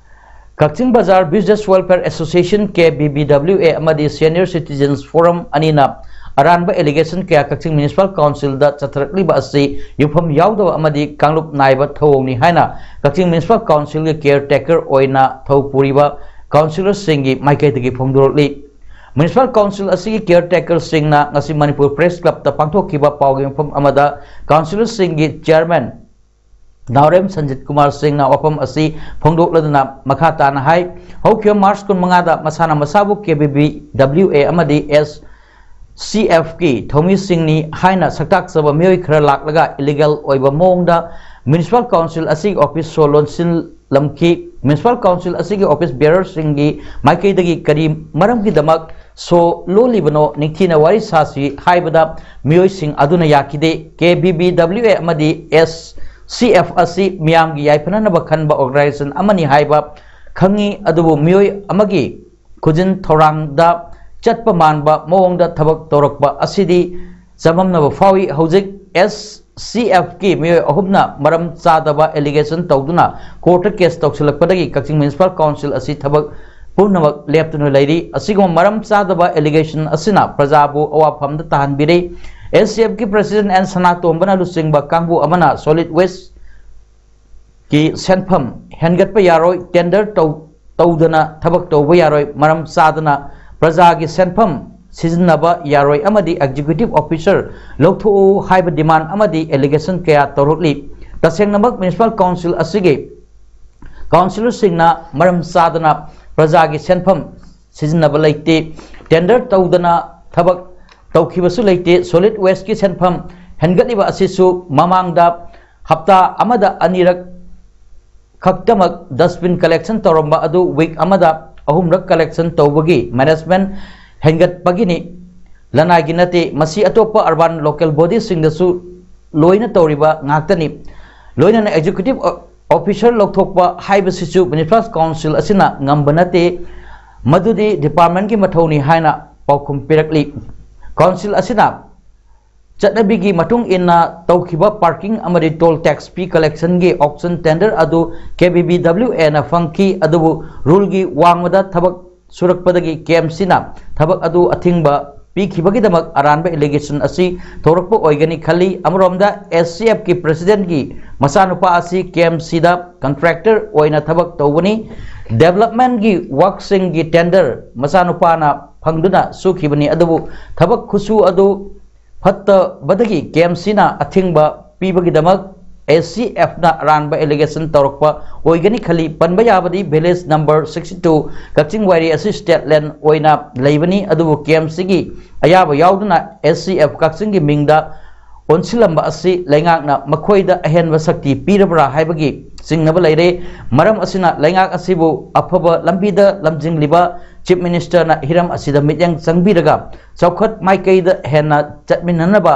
ꯀꯛꯆꯤꯡ ꯕꯖꯥꯔ Business Welfare Association, KBBWA, ꯑꯃꯗꯤ Senior Citizens Forum ꯑꯅꯤꯅ ꯑꯔꯥꯟꯕ allegation ꯀꯌꯥ ꯀꯛꯆꯤꯡ Municipal Councilꯗ ꯆꯠꯊꯔꯛꯂꯤꯕ ꯑꯁꯤ ꯌꯨꯝꯐꯝ ꯌꯥꯎꯗꯕ ꯑꯃꯗꯤ ꯀꯥꯡꯂꯨꯞ ꯅꯥꯏꯕ ꯊꯧꯑꯣꯡꯅꯤ ꯍꯥꯏꯅ ꯀꯛꯆꯤꯡ Municipal Councilꯒꯤ caretaker ꯑꯣꯏꯅ ꯊꯧ ꯄꯨꯔꯤꯕ councillorꯁꯤꯡꯒꯤ ꯃꯥꯏꯀꯩꯗꯒꯤ ꯐꯣꯡꯗꯣꯔꯛꯂꯤ꯫ Municipal Council ꯑꯁꯤꯒꯤ caretakerꯁꯤꯡꯅ ꯉꯁꯤ ꯃꯅꯤꯄꯨꯔ Press Clubꯇ ꯄꯥꯡꯊꯣꯛꯈꯤꯕ ꯄꯥꯎꯒꯤ ꯃꯐꯝ ꯑꯃꯗ councillorꯁꯤꯡꯒꯤ chairman ꯅꯥꯎꯔꯦꯝ ꯁꯟꯖꯤꯠ ꯀꯨꯃꯥꯔ ꯁꯤꯡꯅ ꯋꯥꯐꯝ ꯑꯁꯤ ꯐꯣꯡꯗꯣꯛꯂꯗꯨꯅ ꯃꯈꯥ ꯇꯥꯅ ꯍꯥꯏ, ꯍꯧꯈꯤꯕ March ꯀꯨꯟꯃꯉꯥꯗ ꯃꯁꯥꯅ ꯃꯁꯥꯕꯨ KBBWA ꯑꯃꯗꯤ SCFꯀꯤ ꯊꯧꯃꯤꯁꯤꯡꯅꯤ ꯍꯥꯏꯅ ꯁꯛꯇꯥꯛꯆꯕ ꯃꯤꯑꯣꯏ ꯈꯔ ꯂꯥꯛꯂꯒ illegal ꯑꯣꯏꯕ ꯃꯑꯣꯡꯗ Municipal Council ꯑꯁꯤꯒꯤ office ꯁꯣ ꯂꯣꯟꯁꯤꯟ ꯂꯝꯈꯤ꯫ ꯃ꯭ꯌꯨꯅꯤꯁꯤꯄꯥꯜ ꯀꯥꯎꯟꯁꯤꯜ ꯑꯁꯤꯒꯤ ꯑꯣꯐꯤꯁ ꯕꯤꯌꯔꯔꯁꯤꯡꯒꯤ ꯃꯥꯏꯀꯩꯗꯒꯤ ꯀꯔꯤ ꯃꯔꯝꯒꯤꯗꯃꯛ ꯁꯣ ꯂꯣꯜꯂꯤꯕꯅꯣ, ꯅꯤꯡꯊꯤꯅ ꯋꯥꯔꯤ ꯁꯥꯁꯤ ꯍꯥꯏꯕꯗ ꯃꯤꯑꯣꯏꯁꯤꯡ ꯑꯗꯨꯅ ꯌꯥꯈꯤꯗꯦ꯫ ꯀꯦ ꯕꯤ ꯕꯤ ꯗꯕ꯭ꯂꯤꯎ ꯑꯦ ꯑꯃꯗꯤ ꯑꯦꯁ ꯁꯤ ꯑꯦꯐ ꯑꯁꯤ ꯃꯤꯌꯥꯝꯒꯤ ꯌꯥꯏꯐꯅꯅꯕ ꯈꯟꯕ ꯑꯣꯔꯒꯅꯥꯏꯖꯦꯁꯟ ꯑꯃꯅꯤ ꯍꯥꯏꯕ ꯈꯪꯉꯤ, ꯑꯗꯨꯕꯨ ꯃꯤꯑꯣꯏ ꯑꯃꯒꯤ ꯈꯨꯖꯤꯟ ꯊꯧꯔꯥꯡꯗ ꯆꯠꯄ ꯃꯥꯟꯕ ꯃꯑꯣꯡꯗ ꯊꯕꯛ ꯇꯧꯔꯛꯄ ꯑꯁꯤꯗꯤ ꯆꯃꯝꯅꯕ ꯐꯥꯎꯏ꯫ ꯍꯧꯖꯤꯛ ꯑꯦꯁ ꯁꯤ ꯑꯦꯐꯀꯤ ꯃꯤꯑꯣꯏ ꯑꯍꯨꯝꯅ ꯃꯔꯝ ꯆꯥꯗꯕ ꯑꯦꯂꯤꯒꯦꯁꯟ ꯇꯧꯗꯨꯅ ꯀꯣꯔꯠꯇ ꯀꯦꯁ ꯇꯧꯁꯤꯜꯂꯛꯄꯗꯒꯤ ꯀꯛꯆꯤꯡ ꯃ꯭ꯌꯨꯅꯤꯁꯤꯄꯥꯜ ꯀꯥꯎꯟꯁꯤꯜ ꯑꯁꯤ ꯊꯕꯛ ꯄꯨꯝꯅꯃꯛ ꯂꯦꯞꯇꯨꯅ ꯂꯩꯔꯤ꯫ ꯑꯁꯤꯒꯨꯝꯕ ꯃꯔꯝ ꯆꯥꯗꯕ ꯑꯦꯂꯤꯒꯦꯁꯟ ꯑꯁꯤꯅ ꯄ꯭ꯔꯖꯥꯕꯨ ꯑꯋꯥꯐꯝꯗ ꯇꯥꯍꯟꯕꯤꯔꯦ꯫ ꯑꯦꯁ ꯁꯤ ꯑꯦꯐꯀꯤ ꯄ꯭ꯔꯁꯤꯗꯦꯟ ꯑꯦꯟ ꯁꯅꯥꯇꯣꯝꯕꯅ ꯂꯨꯆꯤꯡꯕ ꯀꯥꯡꯕꯨ ꯑꯃꯅ ꯁꯣꯂꯤꯗ ꯋꯦꯁ ꯀꯤ ꯁꯦꯟꯐꯝ ꯍꯦꯟꯒꯠꯄ ꯌꯥꯔꯣꯏ, ꯇꯦꯟꯗꯔ ꯇꯧ-, ꯇꯧꯗꯅ ꯊꯕꯛ ꯇꯧꯕ ꯌꯥꯔꯣꯏ, ꯃꯔꯝ ꯆꯥꯗꯅ ꯄ꯭ꯔꯖꯥꯒꯤ ꯁꯦꯟꯐꯝ ꯁꯤꯖꯤꯟꯅꯕ ꯌꯥꯔꯣꯏ ꯑꯃꯗꯤ ꯑꯦꯛꯖꯤꯀ꯭ꯌꯨꯇꯤꯚ ꯑꯣꯐꯤꯁꯔ ꯂꯧꯊꯣꯛꯎ ꯍꯥꯏꯕ ꯗꯤꯃꯥꯟ ꯑꯃꯗꯤ ꯑꯦꯂꯤꯒꯦꯁꯟ ꯀꯌꯥ ꯇꯧꯔꯛꯂꯤ꯫ ꯇꯁꯦꯡꯅꯃꯛ ꯃ꯭ꯌꯨꯅꯤꯁꯤꯄꯥꯜ ꯀꯥꯎꯟꯁꯤꯜ ꯑꯁꯤꯒꯤ ꯀꯥꯎꯟꯁꯤꯂꯔꯁꯤꯡꯅ ꯃꯔꯝ ꯆꯥꯗꯅ ꯄ꯭ꯔꯖꯥꯒꯤ ꯁꯦꯟꯐꯝ ꯁꯤꯖꯤꯟꯅꯕ ꯂꯩꯇꯦ, ꯇꯦꯟꯗꯔ ꯇꯧꯗꯅ ꯊꯕꯛ ꯇꯧꯈꯤꯕꯁꯨ ꯂꯩꯇꯦ꯫ ꯁꯣꯂꯤꯗ ꯋꯦꯁꯀꯤ ꯁꯦꯟꯐꯝ ꯍꯦꯟꯒꯠꯂꯤꯕ ꯑꯁꯤꯁꯨ ꯃꯃꯥꯡꯗ ꯍꯞꯇꯥ ꯑꯃꯗ ꯑꯅꯤꯔꯛ ꯈꯛꯇꯃꯛ ꯗꯁꯕꯤꯟ ꯀꯂꯦꯛꯁꯟ ꯇꯧꯔꯝꯕ ꯑꯗꯨ ꯋꯤꯛ ꯑꯃꯗ ꯑꯍꯨꯝꯔꯛ ꯀꯂꯦꯛꯁꯟ ꯇꯧꯕꯒꯤ ꯃꯦꯅꯦꯖꯃꯦꯟ ꯍꯦꯟꯒꯠꯄꯒꯤꯅꯤ, ꯂꯅꯥꯏꯒꯤ ꯅꯠꯇꯦ꯫ ꯃꯁꯤ ꯑꯇꯣꯞꯄ ꯑꯔꯕꯥꯟ ꯂꯣꯀꯦꯜ ꯕꯣꯗꯤꯁꯤꯡꯗꯁꯨ ꯂꯣꯏꯅ ꯇꯧꯔꯤꯕ ꯉꯥꯛꯇꯅꯤ꯫ ꯂꯣꯏꯅꯅ ꯑꯦꯛꯖꯤꯀ꯭ꯌꯨꯇꯤꯚ ꯑꯣꯐꯤꯁꯔ ꯂꯧꯊꯣꯛꯄ ꯍꯥꯏꯕꯁꯤꯁꯨ ꯃ꯭ꯌꯨꯅꯤꯁꯤꯄꯥꯜ ꯀꯥꯎꯟꯁꯤꯜ ꯑꯁꯤꯅ ꯉꯝꯕ ꯅꯠꯇꯦ, ꯃꯗꯨꯗꯤ ꯗꯤꯄꯥꯔꯠꯃꯦꯟꯒꯤ ꯃꯊꯧꯅꯤ ꯍꯥꯏꯅ ꯄꯥꯎꯈꯨꯝ ꯄꯤꯔꯛꯂꯤ꯫ ꯀꯥꯎꯟꯁꯤꯜ ꯑꯁꯤꯅ ꯆꯠꯅꯕꯤꯒꯤ ꯃꯇꯨꯡ ꯏꯟꯅ ꯇꯧꯈꯤꯕ ꯄꯥꯔꯀꯤꯡ ꯑꯃꯗꯤ ꯇꯣꯜ ꯇꯦꯛꯁ ꯐꯤ ꯀꯂꯦꯛꯁꯟꯒꯤ ꯑꯣꯛꯁꯟ ꯇꯦꯟꯗꯔ ꯑꯗꯨ ꯀꯦ ꯕꯤ ꯕꯤ ꯗꯕ꯭ꯂꯤꯎ ꯑꯦꯅ ꯐꯪꯈꯤ, ꯑꯗꯨꯕꯨ ꯔꯨꯜꯒꯤ ꯋꯥꯡꯃꯗ ꯊꯕꯛ ꯁꯨꯔꯛꯄꯗꯒꯤ ꯀꯦ ꯑꯦꯝ ꯁꯤꯅ ꯊꯕꯛ ꯑꯗꯨ ꯑꯊꯤꯡꯕ ꯄꯤꯈꯤꯕꯒꯤꯗꯃꯛ ꯑꯔꯥꯟꯕ ꯑꯦꯂꯤꯒꯦꯁꯟ ꯑꯁꯤ ꯊꯣꯔꯛꯄ ꯑꯣꯏꯒꯅꯤ ꯈꯜꯂꯤ꯫ ꯑꯃꯔꯣꯝꯗ, ꯑꯦꯁ ꯁꯤ ꯑꯦꯐꯀꯤ ꯄ꯭ꯔꯁꯤꯗꯦꯟꯒꯤ ꯃꯆꯥꯅꯨꯄꯥ ꯑꯁꯤ ꯀꯦ ꯑꯦꯝ ꯁꯤꯗ ꯀꯟꯇ꯭ꯔꯦꯛꯇꯔ ꯑꯣꯏꯅ ꯊꯕꯛ ꯇꯧꯕꯅꯤ꯫ ꯗꯦꯕꯂꯞꯃꯦꯟꯒꯤ ꯋꯥꯔꯛꯁꯤꯡꯒꯤ ꯇꯦꯟꯗꯔ ꯃꯆꯥꯅꯨꯄꯥꯅ ꯐꯪꯗꯨꯅ ꯁꯨꯈꯤꯕꯅꯤ, ꯑꯗꯨꯕꯨ ꯊꯕꯛ ꯈꯨꯁꯨ ꯑꯗꯨ ꯐꯠꯇꯕꯗꯒꯤ ꯀꯦ ꯑꯦꯝ ꯁꯤꯅ ꯑꯊꯤꯡꯕ ꯄꯤꯕꯒꯤꯗꯃꯛ ꯑꯦꯁ ꯁꯤ ꯑꯦꯐꯅ ꯑꯔꯥꯟꯕ ꯑꯦꯂꯤꯒꯦꯁꯟ ꯇꯧꯔꯛꯄ ꯑꯣꯏꯒꯅꯤ ꯈꯜꯂꯤ꯫ ꯄꯟꯕ ꯌꯥꯕꯗꯤ, ꯚꯤꯂꯦꯖ ꯅꯝꯕꯔ ꯁꯤꯛꯁꯇꯤ ꯇꯨ ꯀꯛꯆꯤꯡ ꯋꯥꯏꯔꯤ ꯑꯁꯤ ꯁ꯭ꯇꯦꯠ ꯂꯦꯟ ꯑꯣꯏꯅ ꯂꯩꯕꯅꯤ, ꯑꯗꯨꯕꯨ ꯀꯦ ꯑꯦꯝ ꯁꯤꯒꯤ ꯑꯌꯥꯕ ꯌꯥꯎꯗꯅ ꯑꯦꯁ ꯁꯤ ꯑꯦꯐ ꯀꯛꯆꯤꯡꯒꯤ ꯃꯤꯡꯗ ꯑꯣꯟꯁꯤꯜꯂꯝꯕ ꯑꯁꯤ ꯂꯩꯉꯥꯛꯅ ꯃꯈꯣꯏꯗ ꯑꯍꯦꯟꯕ ꯁꯛꯇꯤ ꯄꯤꯔꯕ꯭ꯔꯥ ꯍꯥꯏꯕꯒꯤ ꯆꯤꯡꯅꯕ ꯂꯩꯔꯦ꯫ ꯃꯔꯝ ꯑꯁꯤꯅ ꯂꯩꯉꯥꯛ ꯑꯁꯤꯕꯨ ꯑꯐꯕ ꯂꯝꯕꯤꯗ ꯂꯝꯖꯤꯡꯂꯤꯕ Chief Ministerꯅ ꯍꯤꯔꯝ ꯑꯁꯤꯗ ꯃꯤꯠꯌꯦꯡ ꯆꯪꯕꯤꯔꯒ ꯆꯥꯎꯈꯠ ꯃꯥꯏꯀꯩꯗ ꯍꯦꯟꯅ ꯆꯠꯃꯤꯟꯅꯅꯕ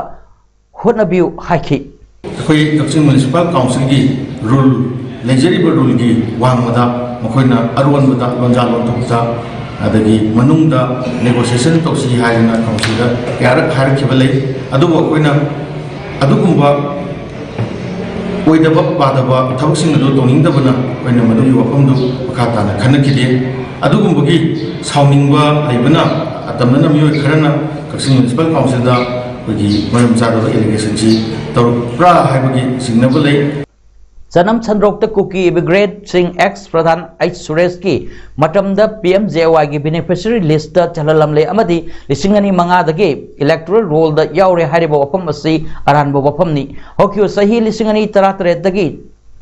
ꯍꯣꯠꯅꯕꯤꯌꯨ ꯍꯥꯏꯈꯤ꯫ ꯑꯩꯈꯣꯏ ꯀꯛꯆꯤꯡ ꯃ꯭ꯌꯨꯅꯤꯁꯤꯄꯥꯜ ꯀꯥꯎꯟꯁꯤꯜꯒꯤ ꯔꯨꯜ, ꯂꯩꯖꯔꯤꯕ ꯔꯨꯜꯒꯤ ꯋꯥꯡꯃꯗ ꯃꯈꯣꯏꯅ ꯑꯔꯣꯟꯕꯗ ꯂꯣꯟꯖꯥ ꯂꯣꯟꯊꯣꯛꯇ, ꯑꯗꯒꯤ ꯃꯅꯨꯡꯗ ꯅꯦꯒꯣꯁꯤꯌꯦꯁꯟ ꯇꯧꯁꯤ ꯍꯥꯏꯗꯅ ꯀꯥꯎꯟꯁꯤꯜꯗ ꯀꯌꯥꯔꯛ ꯍꯥꯏꯔꯛꯈꯤꯕ ꯂꯩ꯫ ꯑꯗꯨꯕꯨ ꯑꯩꯈꯣꯏꯅ ꯑꯗꯨꯒꯨꯝꯕ ꯑꯣꯏꯗꯕ ꯄꯥꯗꯕ ꯊꯕꯛꯁꯤꯡ ꯑꯗꯨ ꯇꯧꯅꯤꯡꯗꯕꯅ ꯑꯩꯈꯣꯏꯅ ꯃꯗꯨꯒꯤ ꯋꯥꯐꯝꯗꯨ ꯃꯈꯥ ꯇꯥꯅ ꯈꯟꯅꯈꯤꯗꯦ꯫ ꯑꯗꯨꯒꯨꯝꯕꯒꯤ ꯁꯥꯎꯅꯤꯡꯕ ꯂꯩꯕꯅ ꯑꯇꯝꯅꯅ ꯃꯤꯑꯣꯏ ꯈꯔꯅ ꯀꯛꯆꯤꯡ ꯃ꯭ꯌꯨꯅꯤꯁꯤꯄꯥꯜ ꯀꯥꯎꯟꯁꯤꯜꯗ ꯑꯩꯈꯣꯏꯒꯤ ꯃꯔꯝ ꯆꯥꯗꯕ ꯑꯦꯂꯤꯒꯦꯁꯟꯁꯤ ꯇꯧꯔꯛꯄ꯭ꯔꯥ ꯍꯥꯏꯕꯒꯤ ꯆꯤꯡꯅꯕ ꯂꯩ꯫ ꯆꯅꯝ ꯁꯟꯗ꯭ꯔꯣꯛꯇ ꯀꯨꯀꯤ ꯏꯃꯤꯒ꯭ꯔꯦꯟꯠꯁꯤꯡ ꯑꯦꯛꯁ ꯄ꯭ꯔꯙꯥꯟ ꯑꯩꯆ ꯁꯨꯔꯦꯁꯀꯤ ꯃꯇꯝꯗ ꯄꯤ ꯑꯦꯝ ꯖꯦ ꯋꯥꯏꯒꯤ ꯕꯦꯅꯤꯐꯤꯁꯔꯤ ꯂꯤꯁꯇ ꯆꯜꯍꯜꯂꯝꯂꯦ ꯑꯃꯗꯤ ꯂꯤꯁꯤꯡ ꯑꯅꯤ ꯃꯉꯥꯗꯒꯤ ꯏꯂꯦꯛꯇꯣꯔꯦꯜ ꯔꯣꯜꯗ ꯌꯥꯎꯔꯦ ꯍꯥꯏꯔꯤꯕ ꯋꯥꯐꯝ ꯑꯁꯤ ꯑꯔꯥꯟꯕ ꯋꯥꯐꯝꯅꯤ꯫ ꯍꯧꯈꯤꯕ ꯆꯍꯤ ꯂꯤꯁꯤꯡ ꯑꯅꯤ ꯇꯔꯥꯇꯔꯦꯠꯇꯒꯤ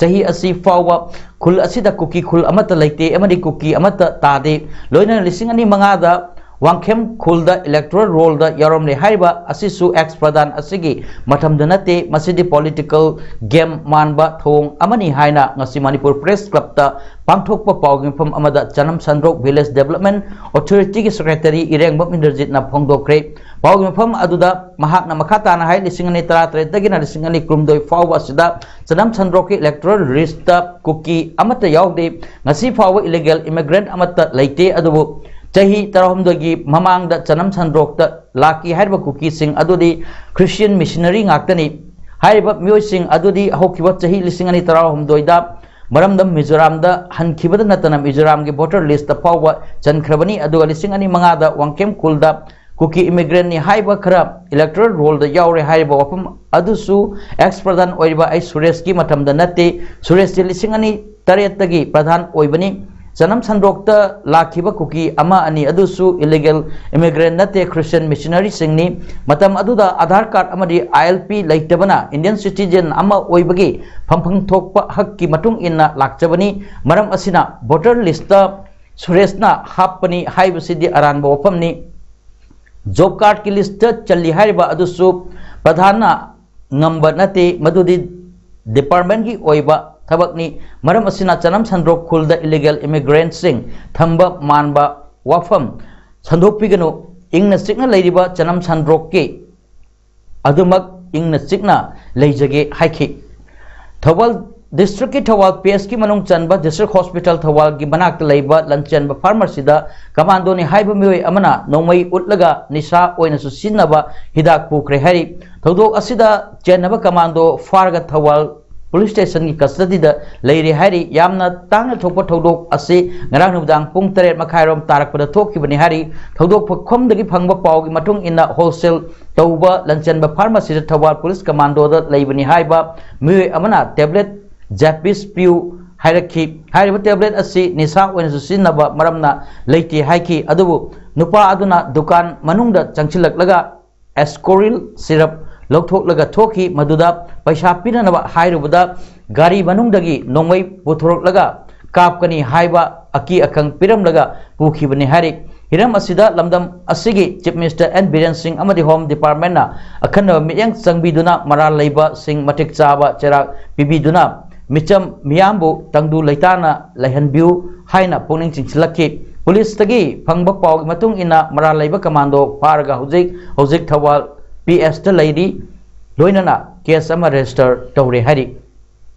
ꯆꯍꯤ ꯑꯁꯤ ꯐꯥꯎꯕ ꯈꯨꯜ ꯑꯁꯤꯗ ꯀꯨꯀꯤ ꯈꯨꯜ ꯑꯃꯠꯇ ꯂꯩꯇꯦ ꯑꯃꯗꯤ ꯀꯨꯀꯤ ꯑꯃꯠꯇ ꯇꯥꯗꯦ꯫ ꯂꯣꯏꯅꯅ ꯂꯤꯁꯤꯡ ꯑꯅꯤ ꯃꯉꯥꯗ ꯋꯥꯡꯈꯦꯝ ꯈꯨꯜꯗ ꯏꯂꯦꯛꯇꯣꯔꯦꯜ ꯔꯣꯜꯗ ꯌꯥꯎꯔꯝꯂꯦ ꯍꯥꯏꯔꯤꯕ ꯑꯁꯤꯁꯨ ꯑꯦꯛꯁ ꯄ꯭ꯔꯙꯥꯟ ꯑꯁꯤꯒꯤ ꯃꯇꯝꯗ ꯅꯠꯇꯦ, ꯃꯁꯤꯗꯤ ꯄꯣꯂꯤꯇꯤꯀꯦꯜ ꯒꯦꯝ ꯃꯥꯟꯕ ꯊꯧꯑꯣꯡ ꯑꯃꯅꯤ ꯍꯥꯏꯅ ꯉꯁꯤ ꯃꯅꯤꯄꯨꯔ ꯄ꯭ꯔꯦꯁ ꯀ꯭ꯂꯕꯇ ꯄꯥꯡꯊꯣꯛꯄ ꯄꯥꯎꯒꯤ ꯃꯤꯐꯝ ꯑꯃꯗ ꯆꯅꯝ ꯁꯟꯗ꯭ꯔꯣꯛ ꯚꯤꯂꯦꯖ ꯗꯦꯕꯂꯞꯃꯦꯟ ꯑꯣꯊꯣꯔꯤꯇꯤꯒꯤ ꯁꯦꯀ꯭ꯔꯦꯇꯔꯤ ꯏꯔꯦꯡꯕꯝ ꯏꯟꯗ꯭ꯔꯖꯤꯠꯅ ꯐꯣꯡꯗꯣꯛꯈ꯭ꯔꯦ꯫ ꯄꯥꯎꯒꯤ ꯃꯤꯐꯝ ꯑꯗꯨꯗ ꯃꯍꯥꯛꯅ ꯃꯈꯥ ꯇꯥꯅ ꯍꯥꯏ, ꯂꯤꯁꯤꯡ ꯑꯅꯤ ꯇꯔꯥꯇꯔꯦꯠꯇꯒꯤꯅ ꯂꯤꯁꯤꯡ ꯑꯅꯤ ꯀꯨꯟꯍꯨꯝꯗꯣꯏ ꯐꯥꯎꯕ ꯑꯁꯤꯗ ꯆꯅꯝ ꯁꯟꯗ꯭ꯔꯣꯛꯀꯤ ꯏꯂꯦꯛꯇꯣꯔꯦꯜ ꯂꯤꯁꯇ ꯀꯨꯀꯤ ꯑꯃꯠꯇ ꯌꯥꯎꯗꯦ꯫ ꯉꯁꯤ ꯐꯥꯎꯕ ꯏꯂꯤꯒꯦꯜ ꯏꯃꯤꯒ꯭ꯔꯦꯟꯠ ꯑꯃꯠꯇ ꯂꯩꯇꯦ꯫ ꯑꯗꯨꯕꯨ ꯆꯍꯤ ꯇꯔꯥꯍꯨꯝꯗꯣꯏꯒꯤ ꯃꯃꯥꯡꯗ ꯆꯅꯝ ꯁꯟꯗ꯭ꯔꯣꯛꯇ ꯂꯥꯛꯈꯤ ꯍꯥꯏꯔꯤꯕ ꯀꯨꯀꯤꯁꯤꯡ ꯑꯗꯨꯗꯤ ꯈ꯭ꯔꯤꯁꯇꯤꯌꯟ ꯃꯤꯁꯅꯔꯤ ꯉꯥꯛꯇꯅꯤ꯫ ꯍꯥꯏꯔꯤꯕ ꯃꯤꯑꯣꯏꯁꯤꯡ ꯑꯗꯨꯗꯤ ꯍꯧꯈꯤꯕ ꯆꯍꯤ ꯂꯤꯁꯤꯡ ꯑꯅꯤ ꯇꯔꯥꯍꯨꯝꯗꯣꯏꯗ ꯃꯔꯝꯗꯝ ꯃꯤꯖꯣꯔꯥꯝꯗ ꯍꯟꯈꯤꯕꯗ ꯅꯠꯇꯅ ꯃꯤꯖꯣꯔꯥꯝꯒꯤ ꯚꯣꯇꯔ ꯂꯤꯁꯇ ꯐꯥꯎꯕ ꯆꯟꯈ꯭ꯔꯕꯅꯤ꯫ ꯑꯗꯨꯒ ꯂꯤꯁꯤꯡ ꯑꯅꯤ ꯃꯉꯥꯗ ꯋꯥꯡꯈꯦꯝ ꯈꯨꯜꯗ ꯀꯨꯀꯤ ꯏꯃꯤꯒ꯭ꯔꯦꯟꯠꯅꯤ ꯍꯥꯏꯕ ꯈꯔ ꯏꯂꯦꯛꯇꯣꯔꯦꯜ ꯔꯣꯜꯗ ꯌꯥꯎꯔꯦ ꯍꯥꯏꯔꯤꯕ ꯋꯥꯐꯝ ꯑꯗꯨꯁꯨ ꯑꯦꯛꯁ ꯄ꯭ꯔꯙꯥꯟ ꯑꯣꯏꯔꯤꯕ ꯑꯩꯆ ꯁꯨꯔꯦꯁꯀꯤ ꯃꯇꯝꯗ ꯅꯠꯇꯦ꯫ ꯁꯨꯔꯦꯁꯁꯤ ꯂꯤꯁꯤꯡ ꯑꯅꯤ ꯇꯔꯦꯠꯇꯒꯤ ꯄ꯭ꯔꯙꯥꯟ ꯑꯣꯏꯕꯅꯤ꯫ ꯆꯅꯝ ꯁꯟꯗ꯭ꯔꯣꯛꯇ ꯂꯥꯛꯈꯤꯕ ꯀꯨꯀꯤ ꯑꯃ ꯑꯅꯤ ꯑꯗꯨꯁꯨ ꯏꯂꯤꯒꯦꯜ ꯏꯃꯤꯒ꯭ꯔꯦꯟꯠ ꯅꯠꯇꯦ, ꯈ꯭ꯔꯤꯁꯇꯤꯌꯟ ꯃꯤꯁꯅꯔꯤꯁꯤꯡꯅꯤ꯫ ꯃꯇꯝ ꯑꯗꯨꯗ ꯑꯥꯙꯥꯔ ꯀꯥꯔꯗ ꯑꯃꯗꯤ ꯑꯥꯏ ꯑꯦꯜ ꯄꯤ ꯂꯩꯇꯕꯅ ꯏꯟꯗꯤꯌꯟ ꯁꯤꯇꯤꯖꯦꯟ ꯑꯃ ꯑꯣꯏꯕꯒꯤ ꯐꯪꯐꯝ ꯊꯣꯛꯄ ꯍꯛꯀꯤ ꯃꯇꯨꯡ ꯏꯟꯅ ꯂꯥꯛꯆꯕꯅꯤ꯫ ꯃꯔꯝ ꯑꯁꯤꯅ ꯚꯣꯇꯔ ꯂꯤꯁꯇ ꯁꯨꯔꯦꯁꯅ ꯍꯥꯞꯄꯅꯤ ꯍꯥꯏꯕꯁꯤꯗꯤ ꯑꯔꯥꯟꯕ ꯋꯥꯐꯝꯅꯤ꯫ ꯖꯣꯕ ꯀꯥꯔꯗꯀꯤ ꯂꯤꯁꯇ ꯆꯜꯂꯤ ꯍꯥꯏꯔꯤꯕ ꯑꯗꯨꯁꯨ ꯄ꯭ꯔꯙꯥꯟꯅ ꯉꯝꯕ ꯅꯠꯇꯦ꯫ ꯃꯗꯨꯗꯤ ꯗꯤꯄꯥꯔꯠꯃꯦꯟꯒꯤ ꯑꯣꯏꯕ ꯊꯕꯛꯅꯤ꯫ ꯃꯔꯝ ꯑꯁꯤꯅ ꯆꯅꯝ ꯁꯟꯗ꯭ꯔꯣꯛ ꯈꯨꯜꯗ ꯏꯂꯤꯒꯦꯜ ꯏꯃꯤꯒ꯭ꯔꯦꯟꯁꯤꯡ ꯊꯝꯕ ꯃꯥꯟꯕ ꯋꯥꯐꯝ ꯁꯟꯗꯣꯛꯄꯤꯒꯅꯨ꯫ ꯏꯪꯅ ꯆꯤꯛꯅ ꯂꯩꯔꯤꯕ ꯆꯅꯝ ꯁꯟꯗ꯭ꯔꯣꯛꯀꯤ ꯑꯗꯨꯃꯛ ꯏꯪꯅ ꯆꯤꯛꯅ ꯂꯩꯖꯒꯦ ꯍꯥꯏꯈꯤ꯫ ꯊꯧꯕꯥꯜ ꯗꯤꯁꯇ꯭ꯔꯤꯛꯀꯤ ꯊꯧꯕꯥꯜ ꯄꯤ ꯑꯦꯁꯀꯤ ꯃꯅꯨꯡ ꯆꯟꯕ ꯗꯤꯁꯇ꯭ꯔꯤꯛ ꯍꯣꯁꯄꯤꯇꯥꯜ ꯊꯧꯕꯥꯜꯒꯤ ꯃꯅꯥꯛꯇ ꯂꯩꯕ ꯂꯟꯆꯦꯟꯕ ꯐꯥꯔꯃꯥꯁꯤꯗ ꯀꯃꯥꯟꯗꯣꯅꯤ ꯍꯥꯏꯕ ꯃꯤꯑꯣꯏ ꯑꯃꯅ ꯅꯣꯡꯃꯩ ꯎꯠꯂꯒ ꯅꯤꯁꯥ ꯑꯣꯏꯅꯁꯨ ꯁꯤꯖꯤꯟꯅꯕ ꯍꯤꯗꯥꯛ ꯄꯨꯈ꯭ꯔꯦ ꯍꯥꯏꯔꯤ꯫ ꯊꯧꯗꯣꯛ ꯑꯁꯤꯗ ꯆꯦꯟꯅꯕ ꯀꯃꯥꯟꯗꯣ ꯐꯥꯔꯒ ꯊꯧꯕꯥꯜ ꯄꯨꯂꯤꯁ ꯁ꯭ꯇꯦꯁꯟꯒꯤ ꯀꯁꯇꯗꯤꯗ ꯂꯩꯔꯦ ꯍꯥꯏꯔꯤ꯫ ꯌꯥꯝꯅ ꯇꯥꯡꯅ ꯊꯣꯛꯄ ꯊꯧꯗꯣꯛ ꯑꯁꯤ ꯉꯔꯥꯡ ꯅꯨꯃꯤꯗꯥꯡ ꯄꯨꯡ ꯇꯔꯦꯠ ꯃꯈꯥꯏꯔꯣꯝ ꯇꯥꯔꯛꯄꯗ ꯊꯣꯛꯈꯤꯕꯅꯤ ꯍꯥꯏꯔꯤ꯫ ꯊꯧꯗꯣꯛ ꯐꯝꯗꯒꯤ ꯐꯪꯕ ꯄꯥꯎꯒꯤ ꯃꯇꯨꯡ ꯏꯟꯅ ꯍꯣꯜꯁꯦꯜ ꯇꯧꯕ ꯂꯟꯆꯦꯟꯕ ꯐꯥꯔꯃꯥꯁꯤꯗ ꯊꯧꯕꯥꯜ ꯄꯨꯂꯤꯁ ꯀꯃꯥꯟꯗꯣꯗ ꯂꯩꯕꯅꯤ ꯍꯥꯏꯕ ꯃꯤꯑꯣꯏ ꯑꯃꯅ ꯇꯦꯕ꯭ꯂꯦꯠ ꯖꯥꯄꯤꯁ ꯄꯤꯌꯨ ꯍꯥꯏꯔꯛꯈꯤ꯫ ꯍꯥꯏꯔꯤꯕ ꯇꯦꯕ꯭ꯂꯦꯠ ꯑꯁꯤ ꯅꯤꯁꯥ ꯑꯣꯏꯅꯁꯨ ꯁꯤꯖꯤꯟꯅꯕ ꯃꯔꯝꯅ ꯂꯩꯇꯦ ꯍꯥꯏꯈꯤ꯫ ꯑꯗꯨꯕꯨ ꯅꯨꯄꯥ ꯑꯗꯨꯅ ꯗꯨꯀꯥꯟ ꯃꯅꯨꯡꯗ ꯆꯪꯁꯤꯜꯂꯛꯂꯒ ꯑꯦꯁꯀꯣꯔꯤꯜ ꯁꯤꯔꯞ ꯂꯧꯊꯣꯛꯂꯒ ꯊꯣꯛꯈꯤ꯫ ꯃꯗꯨꯗ ꯄꯩꯁꯥ ꯄꯤꯅꯅꯕ ꯍꯥꯏꯔꯨꯕꯗ ꯒꯥꯔꯤ ꯃꯅꯨꯡꯗꯒꯤ ꯅꯣꯡꯃꯩ ꯄꯨꯊꯣꯔꯛꯂꯒ ꯀꯥꯞꯀꯅꯤ ꯍꯥꯏꯕ ꯑꯀꯤ ꯑꯈꯪ ꯄꯤꯔꯝꯂꯒ ꯄꯨꯈꯤꯕꯅꯤ ꯍꯥꯏꯔꯤ꯫ ꯍꯤꯔꯝ ꯑꯁꯤꯗ ꯂꯝꯗꯝ ꯑꯁꯤꯒꯤ ꯆꯤꯐ ꯃꯤꯅꯤꯁꯇꯔ ꯑꯦꯟ ꯕꯤꯔꯦꯟ ꯁꯤꯡ ꯑꯃꯗꯤ ꯍꯣꯝ ꯗꯤꯄꯥꯔꯠꯃꯦꯟꯅ ꯑꯈꯟꯅꯕ ꯃꯤꯠꯌꯦꯡ ꯆꯪꯕꯤꯗꯨꯅ ꯃꯔꯥꯜ ꯂꯩꯕꯁꯤꯡ ꯃꯇꯤꯛ ꯆꯥꯕ ꯆꯩꯔꯥꯛ ꯄꯤꯕꯤꯗꯨꯅ ꯃꯤꯆꯝ ꯃꯤꯌꯥꯝꯕꯨ ꯇꯪꯗꯨ ꯂꯩꯇꯥꯅ ꯂꯩꯍꯟꯕꯤꯌꯨ ꯍꯥꯏꯅ ꯄꯨꯛꯅꯤꯡ ꯆꯤꯡꯁꯤꯜꯂꯛꯈꯤ꯫ ꯄꯨꯂꯤꯁꯇꯒꯤ ꯐꯪꯕ ꯄꯥꯎꯒꯤ ꯃꯇꯨꯡ ꯏꯟꯅ ꯃꯔꯥꯜ ꯂꯩꯕ ꯀꯃꯥꯟꯗꯣ ꯐꯥꯔꯒ ꯍꯧꯖꯤꯛ ꯍꯧꯖꯤꯛ ꯊꯧꯕꯥꯜ ꯄꯤ ꯑꯦꯁꯇ ꯂꯩꯔꯤ꯫ ꯂꯣꯏꯅꯅ ꯀꯦꯁ ꯑꯃ ꯔꯦꯖꯤꯁꯇꯔ ꯇꯧꯔꯦ ꯍꯥꯏꯔꯤ꯫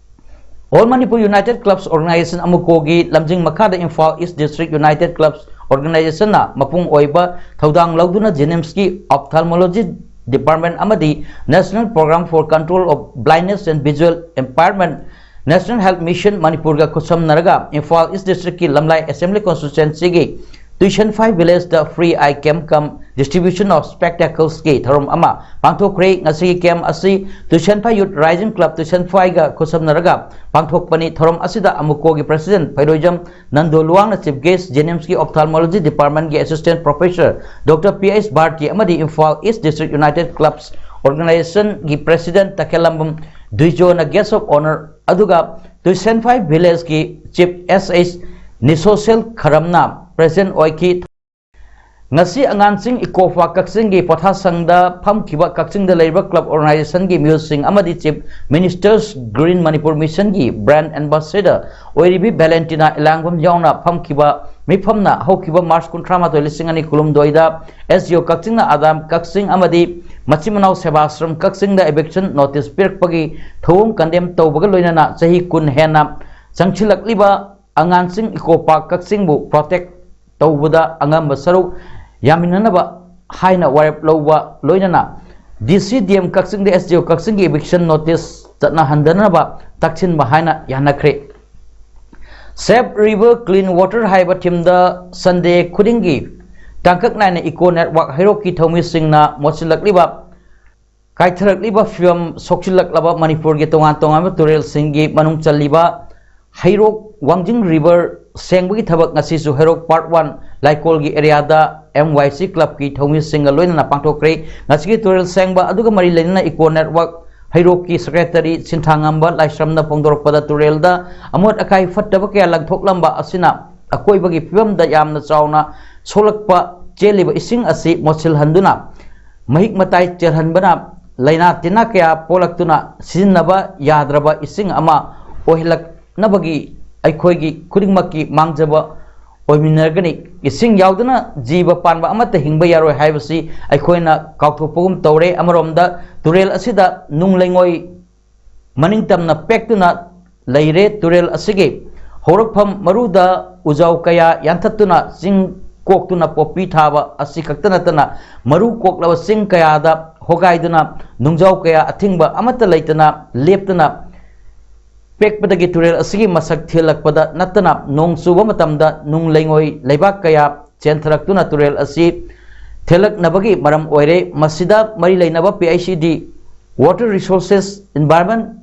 ꯑꯣꯜ ꯃꯅꯤꯄꯨꯔ ꯌꯨꯅꯥꯏꯇꯦꯠ ꯀ꯭ꯂꯕꯁ ꯑꯣꯔꯒꯅꯥꯏꯖꯦꯁꯟ ꯑꯃꯨꯀꯣꯒꯤ ꯂꯝꯖꯤꯡ ꯃꯈꯥꯗ ꯏꯝꯐꯥꯜ ꯏꯁ ꯗꯤꯁꯇ꯭ꯔꯤꯛ ꯌꯨꯅꯥꯏꯇꯦꯠ ꯀ꯭ꯂꯕꯁ ꯑꯣꯔꯒꯅꯥꯏꯖꯦꯁꯟꯅ ꯃꯄꯨꯡ ꯑꯣꯏꯕ ꯊꯧꯗꯥꯡ ꯂꯧꯗꯨꯅ ꯖꯦꯅꯤꯝꯁꯀꯤ ꯑꯣꯞꯊꯥꯜꯃꯣꯂꯣꯖꯤ ꯗꯤꯄꯥꯔꯠꯃꯦꯟ ꯑꯃꯗꯤ National Program for Control of Blindness and Visual Impairment, National Health Mission ꯃꯅꯤꯄꯨꯔꯒ ꯈꯨꯠꯁꯝꯅꯔꯒ ꯏꯝꯐꯥꯜ ꯏꯁ ꯗꯤꯁꯇ꯭ꯔꯤꯛꯀꯤ ꯂꯝꯂꯥꯏ ꯑꯦꯁꯦꯝꯕ꯭ꯂꯤ ꯀꯣꯟꯁꯇꯤꯇ꯭ꯌꯨꯑꯦꯟꯁꯤꯒꯤ ꯇꯨꯏꯁꯟꯐꯥꯏ ꯚꯤꯂꯦꯖꯇ free eye camp cum distribution of ꯁ꯭ꯄꯦꯛꯇꯦꯀꯜꯁꯀꯤ ꯊꯧꯔꯝ ꯑꯃ ꯄꯥꯡꯊꯣꯛꯈ꯭ꯔꯦ꯫ ꯉꯁꯤꯒꯤ ꯀꯦꯝ ꯑꯁꯤ ꯇꯨꯏꯁꯟꯐꯥꯏ ꯌꯨꯠ ꯔꯥꯏꯖꯤꯡ ꯀ꯭ꯂꯕ ꯇꯨꯏꯁꯟꯐꯥꯏꯒ ꯈꯨꯠꯁꯝꯅꯔꯒ ꯄꯥꯡꯊꯣꯛꯄꯅꯤ꯫ ꯊꯧꯔꯝ ꯑꯁꯤꯗ ꯑꯃꯨꯀꯣꯒꯤ ꯄ꯭ꯔꯁꯤꯗꯦꯟꯠ ꯐꯩꯔꯣꯏꯖꯝ ꯅꯟꯗꯣ ꯂꯨꯋꯥꯡꯅ ꯆꯤꯐ ꯒꯦꯁ꯭ꯠ, ꯖꯦꯅꯤꯝꯁꯀꯤ ꯑꯣꯞꯊꯥꯜꯃꯣꯂꯣꯖꯤ ꯗꯤꯄꯥꯔꯠꯃꯦꯟꯠꯀꯤ assistant professor doctor P H Bharati ꯑꯃꯗꯤ Imphal east district united clubs ꯑꯣꯔꯒꯅꯥꯏꯖꯦꯁꯟꯒꯤ ꯄ꯭ꯔꯁꯤꯗꯦꯟꯠ ꯇꯈꯦꯜꯂꯝꯕꯝ ꯗꯨꯏꯖꯣꯅ ꯒꯦꯁ꯭ꯠ ꯑꯣꯐ ꯑꯣꯅꯔ, ꯑꯗꯨꯒ ꯇꯨꯏꯁꯟꯐꯥꯏ ꯚꯤꯂꯦꯖꯀꯤ ꯆꯤꯐ ꯑꯦꯁ ꯑꯩꯆ ꯅꯤꯁꯣꯁꯦꯜ ꯈꯔꯝꯅ ꯄ꯭ꯔꯁꯤꯗꯦꯟꯠ ꯑꯣꯏꯈꯤ꯫ ꯉꯁꯤ ꯑꯉꯥꯟꯁꯤꯡ ꯏꯀꯣ ꯄꯥꯔꯛ ꯀꯛꯆꯤꯡꯒꯤ ꯄꯣꯊꯥꯁꯪꯗ ꯐꯝꯈꯤꯕ ꯀꯛꯆꯤꯡꯗ ꯂꯩꯔꯤꯕ ꯀ꯭ꯂꯕ ꯑꯣꯔꯒꯅꯥꯏꯖꯦꯁꯟꯒꯤ ꯃꯤꯑꯣꯏꯁꯤꯡ ꯑꯃꯗꯤ ꯆꯤꯐ ꯃꯤꯅꯤꯁꯇꯔꯁ ꯒ꯭ꯔꯤꯟ ꯃꯅꯤꯄꯨꯔ ꯃꯤꯁꯟꯒꯤ ꯕ꯭ꯔꯥꯟꯗ ꯑꯦꯝꯕꯥꯁꯦꯗꯔ ꯑꯣꯏꯔꯤꯕꯤ ꯚꯦꯂꯦꯟꯇꯤꯅꯥ ꯏꯂꯥꯡꯕꯝ ꯌꯥꯎꯅ ꯐꯝꯈꯤꯕ ꯃꯤꯐꯝꯅ ꯍꯧꯈꯤꯕ ꯃꯥꯔꯆ ꯀꯨꯟꯊ꯭ꯔꯥ ꯃꯥꯊꯣꯏ ꯂꯤꯁꯤꯡ ꯑꯅꯤ ꯀꯨꯟꯍꯨꯝꯗꯣꯏꯗ ꯑꯦꯁ ꯗꯤ ꯑꯣ ꯀꯛꯆꯤꯡꯅ ꯑꯗꯥꯝ ꯀꯛꯆꯤꯡ ꯑꯃꯗꯤ ꯃꯆꯤꯟ ꯃꯅꯥꯎ ꯁꯦꯕꯥꯁ꯭ꯔꯝ ꯀꯛꯆꯤꯡꯗ ꯏꯚꯤꯛꯁꯟ ꯅꯣꯇꯤꯁ ꯄꯤꯔꯛꯄꯒꯤ ꯊꯧꯑꯣꯡ ꯀꯟꯗꯦꯝ ꯇꯧꯕꯒ ꯂꯣꯏꯅꯅ ꯆꯍꯤ ꯀꯨꯟ ꯍꯦꯟꯅ ꯆꯪꯁꯤꯜꯂꯛꯂꯤꯕ ꯑꯉꯥꯟꯁꯤꯡ ꯏꯀꯣ ꯄꯥꯔꯛ ꯀꯛꯆꯤꯡꯕꯨ ꯄ꯭ꯔꯣꯇꯦꯛ ꯇꯧꯕꯗ ꯑꯉꯝꯕ ꯁꯔꯨꯛ ꯌꯥꯃꯤꯟꯅꯅꯕ ꯍꯥꯏꯅ ꯋꯥꯔꯦꯞ ꯂꯧꯕ ꯂꯣꯏꯅꯅ ꯗꯤ ꯁꯤ ꯗꯤ ꯑꯦꯝ ꯀꯛꯆꯤꯡꯗ ꯑꯦꯁ ꯗꯤ ꯑꯣ ꯀꯛꯆꯤꯡꯒꯤ ꯏꯚꯤꯛꯁꯟ ꯅꯣꯇꯤꯁ ꯆꯠꯅꯍꯟꯗꯅꯕ ꯇꯛꯁꯤꯟꯕ ꯍꯥꯏꯅ ꯌꯥꯅꯈ꯭ꯔꯦ꯫ ꯁꯦꯚ ꯔꯤꯚꯔ ꯀ꯭ꯂꯤꯟ ꯋꯥꯇꯔ ꯍꯥꯏꯕ ꯊꯤꯝꯗ ꯁꯟꯗꯦ ꯈꯨꯗꯤꯡꯒꯤ ꯇꯥꯡꯀꯛ ꯅꯥꯏꯅ ꯏꯀꯣ ꯅꯦꯠꯋꯥꯔꯛ ꯍꯩꯔꯣꯛꯀꯤ ꯊꯧꯃꯤꯁꯤꯡꯅ ꯃꯣꯠꯁꯤꯜꯂꯛꯂꯤꯕ ꯀꯥꯏꯊꯔꯛꯂꯤꯕ ꯐꯤꯕꯝ ꯁꯣꯛꯆꯤꯜꯂꯛꯂꯕ ꯃꯅꯤꯄꯨꯔꯒꯤ ꯇꯣꯉꯥꯟ ꯇꯣꯉꯥꯟꯕ ꯇꯨꯔꯦꯜꯁꯤꯡꯒꯤ ꯃꯅꯨꯡ ꯆꯜꯂꯤꯕ ꯍꯩꯔꯣꯛ ꯋꯥꯡꯖꯤꯡ ꯔꯤꯚꯔ ꯁꯦꯡꯕꯒꯤ ꯊꯕꯛ ꯉꯁꯤꯁꯨ ꯍꯩꯔꯣꯛ ꯄꯥꯔꯠ ꯋꯥꯟ ꯂꯥꯏꯀꯣꯜꯒꯤ ꯑꯦꯔꯤꯌꯥꯗ ꯑꯦꯝ ꯋꯥꯏ ꯁꯤ ꯀ꯭ꯂꯕꯀꯤ ꯊꯧꯃꯤꯁꯤꯡꯒ ꯂꯣꯏꯅꯅ ꯄꯥꯡꯊꯣꯛꯈ꯭ꯔꯦ꯫ ꯉꯁꯤꯒꯤ ꯇꯨꯔꯦꯜ ꯁꯦꯡꯕ ꯑꯗꯨꯒ ꯃꯔꯤ ꯂꯩꯅꯅ ꯏꯀꯣ ꯅꯦꯠꯋꯥꯔꯛ ꯍꯩꯔꯣꯛꯀꯤ ꯁꯦꯀ꯭ꯔꯦꯇꯔꯤ ꯁꯤꯟꯊꯥꯉꯝꯕ ꯂꯥꯏꯁ꯭ꯔꯝꯅ ꯐꯣꯡꯗꯣꯔꯛꯄꯗ ꯇꯨꯔꯦꯜꯗ ꯑꯃꯣꯠ ꯑꯀꯥꯏ ꯐꯠꯇꯕ ꯀꯌꯥ ꯂꯪꯊꯣꯛꯂꯝꯕ ꯑꯁꯤꯅ ꯑꯀꯣꯏꯕꯒꯤ ꯐꯤꯕꯝꯗ ꯌꯥꯝꯅ ꯆꯥꯎꯅ ꯁꯣꯛꯂꯛꯄ ꯆꯦꯜꯂꯤꯕ ꯏꯁꯤꯡ ꯑꯁꯤ ꯃꯣꯠꯁꯤꯜꯍꯟꯗꯨꯅ ꯃꯍꯤꯛ ꯃꯇꯥꯏ ꯆꯦꯜꯍꯟꯕꯅ ꯂꯥꯏꯅꯥ ꯇꯤꯟꯅꯥ ꯀꯌꯥ ꯄꯣꯛꯂꯛꯇꯨꯅ ꯁꯤꯖꯤꯟꯅꯕ ꯌꯥꯗ꯭ꯔꯕ ꯏꯁꯤꯡ ꯑꯃ ꯑꯣꯏꯍꯜꯂꯛꯅꯕꯒꯤ ꯑꯩꯈꯣꯏꯒꯤ ꯈꯨꯗꯤꯡꯃꯛꯀꯤ ꯃꯥꯡꯖꯕ ꯑꯣꯏꯃꯤꯟꯅꯔꯒꯅꯤ꯫ ꯏꯁꯤꯡ ꯌꯥꯎꯗꯅ ꯖꯤꯕ ꯄꯥꯟꯕ ꯑꯃꯠꯇ ꯍꯤꯡꯕ ꯌꯥꯔꯣꯏ ꯍꯥꯏꯕꯁꯤ ꯑꯩꯈꯣꯏꯅ ꯀꯥꯎꯊꯣꯛꯄꯒꯨꯝ ꯇꯧꯔꯦ꯫ ꯑꯃꯔꯣꯝꯗ ꯇꯨꯔꯦꯜ ꯑꯁꯤꯗ ꯅꯨꯡ ꯂꯩꯉꯣꯏ ꯃꯅꯤꯡ ꯇꯝꯅ ꯄꯦꯛꯇꯨꯅ ꯂꯩꯔꯦ꯫ ꯇꯨꯔꯦꯜ ꯑꯁꯤꯒꯤ ꯍꯧꯔꯛꯐꯝ ꯃꯔꯨꯗ ꯎꯖꯥꯎ ꯀꯌꯥ ꯌꯥꯟꯊꯠꯇꯨꯅ ꯆꯤꯡ ꯀꯣꯛꯇꯨꯅ ꯄꯣꯄꯤ ꯊꯥꯕ ꯑꯁꯤ ꯈꯛꯇ ꯅꯠꯇꯅ ꯃꯔꯨ ꯀꯣꯛꯂꯕ ꯆꯤꯡ ꯀꯌꯥꯗ ꯍꯣꯒꯥꯏꯗꯨꯅ ꯅꯨꯡꯖꯥꯎ ꯀꯌꯥ ꯑꯊꯤꯡꯕ ꯑꯃꯠꯇ ꯂꯩꯇꯅ ꯂꯦꯞꯇꯅ ꯄꯦꯛꯄꯗꯒꯤ ꯇꯨꯔꯦꯜ ꯑꯁꯤꯒꯤ ꯃꯁꯛ ꯊꯤꯍꯜꯂꯛꯄꯗ ꯅꯠꯇꯅ ꯅꯣꯡ ꯆꯨꯕ ꯃꯇꯝꯗ ꯅꯨꯡ ꯂꯩꯉꯣꯏ ꯂꯩꯕꯥꯛ ꯀꯌꯥ ꯆꯦꯟꯊꯔꯛꯇꯨꯅ ꯇꯨꯔꯦꯜ ꯑꯁꯤ ꯊꯦꯜꯂꯛꯅꯕꯒꯤ ꯃꯔꯝ ꯑꯣꯏꯔꯦ꯫ ꯃꯁꯤꯗ ꯃꯔꯤ ꯂꯩꯅꯕ ꯄꯤ ꯑꯩꯆ ꯏ ꯗꯤ, Water Resources, Environment